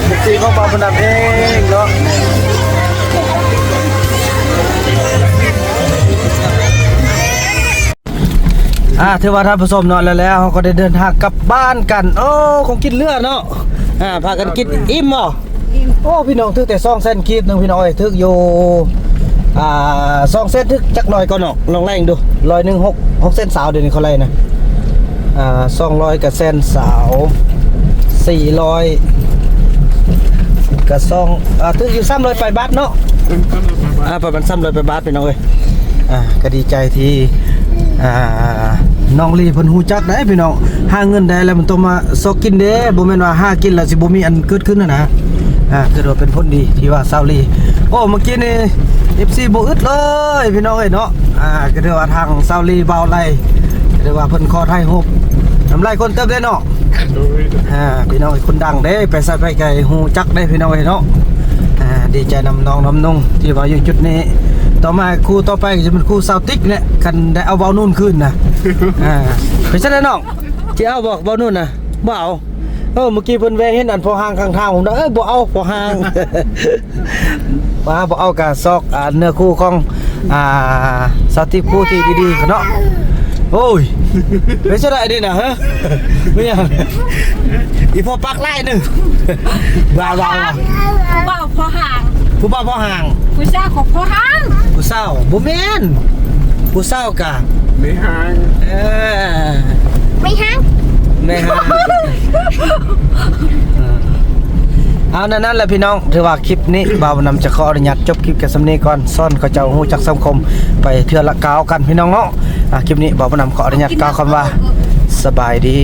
ເອັຟຊີຂອງບ່າວບຸນນຳເອງເນາະ. ອ່າ ຖືວ່າທ່ານຜູ້ຊົມເນາະ ແລ້ວ ແລ້ວເຮົາກໍໄດ້ເດີນທາງກັບບ້ານກັນ. ໂອ້ ຂອງກິນເຫຼືອເນາະ ອ່າ ພາກັນກິນອີ່ມບໍ່? ອີ່ມ. ໂອ້ ພີ່ນ້ອງ ຖືກແຕ່ສອງແສນກີບໜຶ່ງ ພີ່ນ້ອງເອີຍ ຖືກຢູ່ ອ່າ ສອງແສນ ຖືກຈັກຮ້ອຍກ່ອນເນາະ ລອງໄລ່ເບິ່ງດູ ຮ້ອຍໜຶ່ງ ຫົກ ຫົກແສນຊາວ ດຽວນີ້ເຂົາໄລ່ນະ ອ່າ ສອງຮ້ອຍກະແສນຊາວ ສີ່ຮ້ອຍກະສອງ ອ່າ ຖືກຢູ່ສາມຮ້ອຍປາຍບາດເນາະ ອ່າ ປະມານສາມຮ້ອຍປາຍບາດ ພີ່ນ້ອງເອີຍ. ອ່າ ກໍດີໃຈທີ່ ອ່າ ນ້ອງລີເພິ່ນຮູ້ຈັກໄດ໋ພີ່ນ້ອງ ຫາເງິນໄດ້ແລ້ວມັນຕ້ອງມາຊອກກິນເດ້ ບໍ່ແມ່ນວ່າຫາກິນແລ້ວຊິບໍ່ມີອັນເກີດຂຶ້ນຫັ້ນນະ. ອ່າ ຖືວ່າເປັນຜົນດີທີ່ວ່າສາວລີ ໂອ້ ເມື່ອກີ້ນີ້ ເອັຟຊີ ບໍ່ອຶດເລີຍພີ່ນ້ອງເອີຍເນາະ. ອ່າ ກໍຖືວ່າທາງສາວລີ ບ່າວໄລ ກໍຖືວ່າເພິ່ນຂໍຖ່າຍຮູບນຳຫຼາຍຄົນເຕີບເດ້ເນາະ. ໂດຍ ອ່າ ພີ່ນ້ອງເອີຍ ຄົນດັງເດ້ ໄປໃສໄປໃສຮູ້ຈັກເດ້ພີ່ນ້ອງເອີຍເນາະ. ອ່າ ດີໃຈນຳນ້ອງນຳນຸ່ງທີ່ວ່າຢູ່ຈຸດນີ້ ຕໍ່ມາຄູ່ຕໍ່ໄປກໍຈະເປັນຄູ່ສາວຕິກແຫຼະ ຄັນໄດ້ເອົາເບົານູນຄືນນະ. ອ່າ ເປັນຈັ່ງໃດນ້ອງ ຊິເອົາບໍ່ເບົານູນນະ? ບໍ່ເອົາ. ເອີ ເມື່ອກີ້ເພິ່ນແວ່ເຫັນອັນພໍຫ່າງຂ້າງທາງ ເອີ ບໍ່ເອົາ ພໍຫ່າງ ວ່າບໍ່ເອົາກະຊອກ ອ່າ ເນື້ອຄູ່ຂອງ ອ່າ ສາວຕິກ ຜູ້ທີ່ດີໆເນາະ. ໂອ້ຍ ເປັນຈັ່ງໃດນີ້ນະ ຮະ ແມ່ນຫຍັງ? ອີ່ພໍ່ປາກຫຼາຍໜຶ່ງ ວ່າ ວ່າ ວ່າ ຜູ້ບ່າວພໍຫ່າງ ຜູ້ບ່າວພໍຫ່າງ ຜູ້ສາວກໍພໍຫ່າງ ຜູ້ສາວ ບໍ່ແມ່ນ ຜູ້ສາວກະ ແມ່ຮ່າງ ເອີ ແມ່ຮ່າງ ແມ່ຮ່າງ. ເອົາ ນັ້ນແຫຼະພີ່ນ້ອງ ຖືວ່າຄລິບນີ້ບ່າວບຸນນຳຈະຂໍອະນຸຍາດຈົບຄລິບກັນສ່ຳນີ້ກ່ອນ ສອນເຂົາເຈົ້າຮູ້ຈັກສັງຄົມໄປເທື່ອລະກ້າວກັນພີ່ນ້ອງເນາະ. ອ່າ ຄລິບນີ້ບ່າວບຸນນຳຂໍອະນຸຍາດກ່າວຄຳວ່າ ສະບາຍດີ.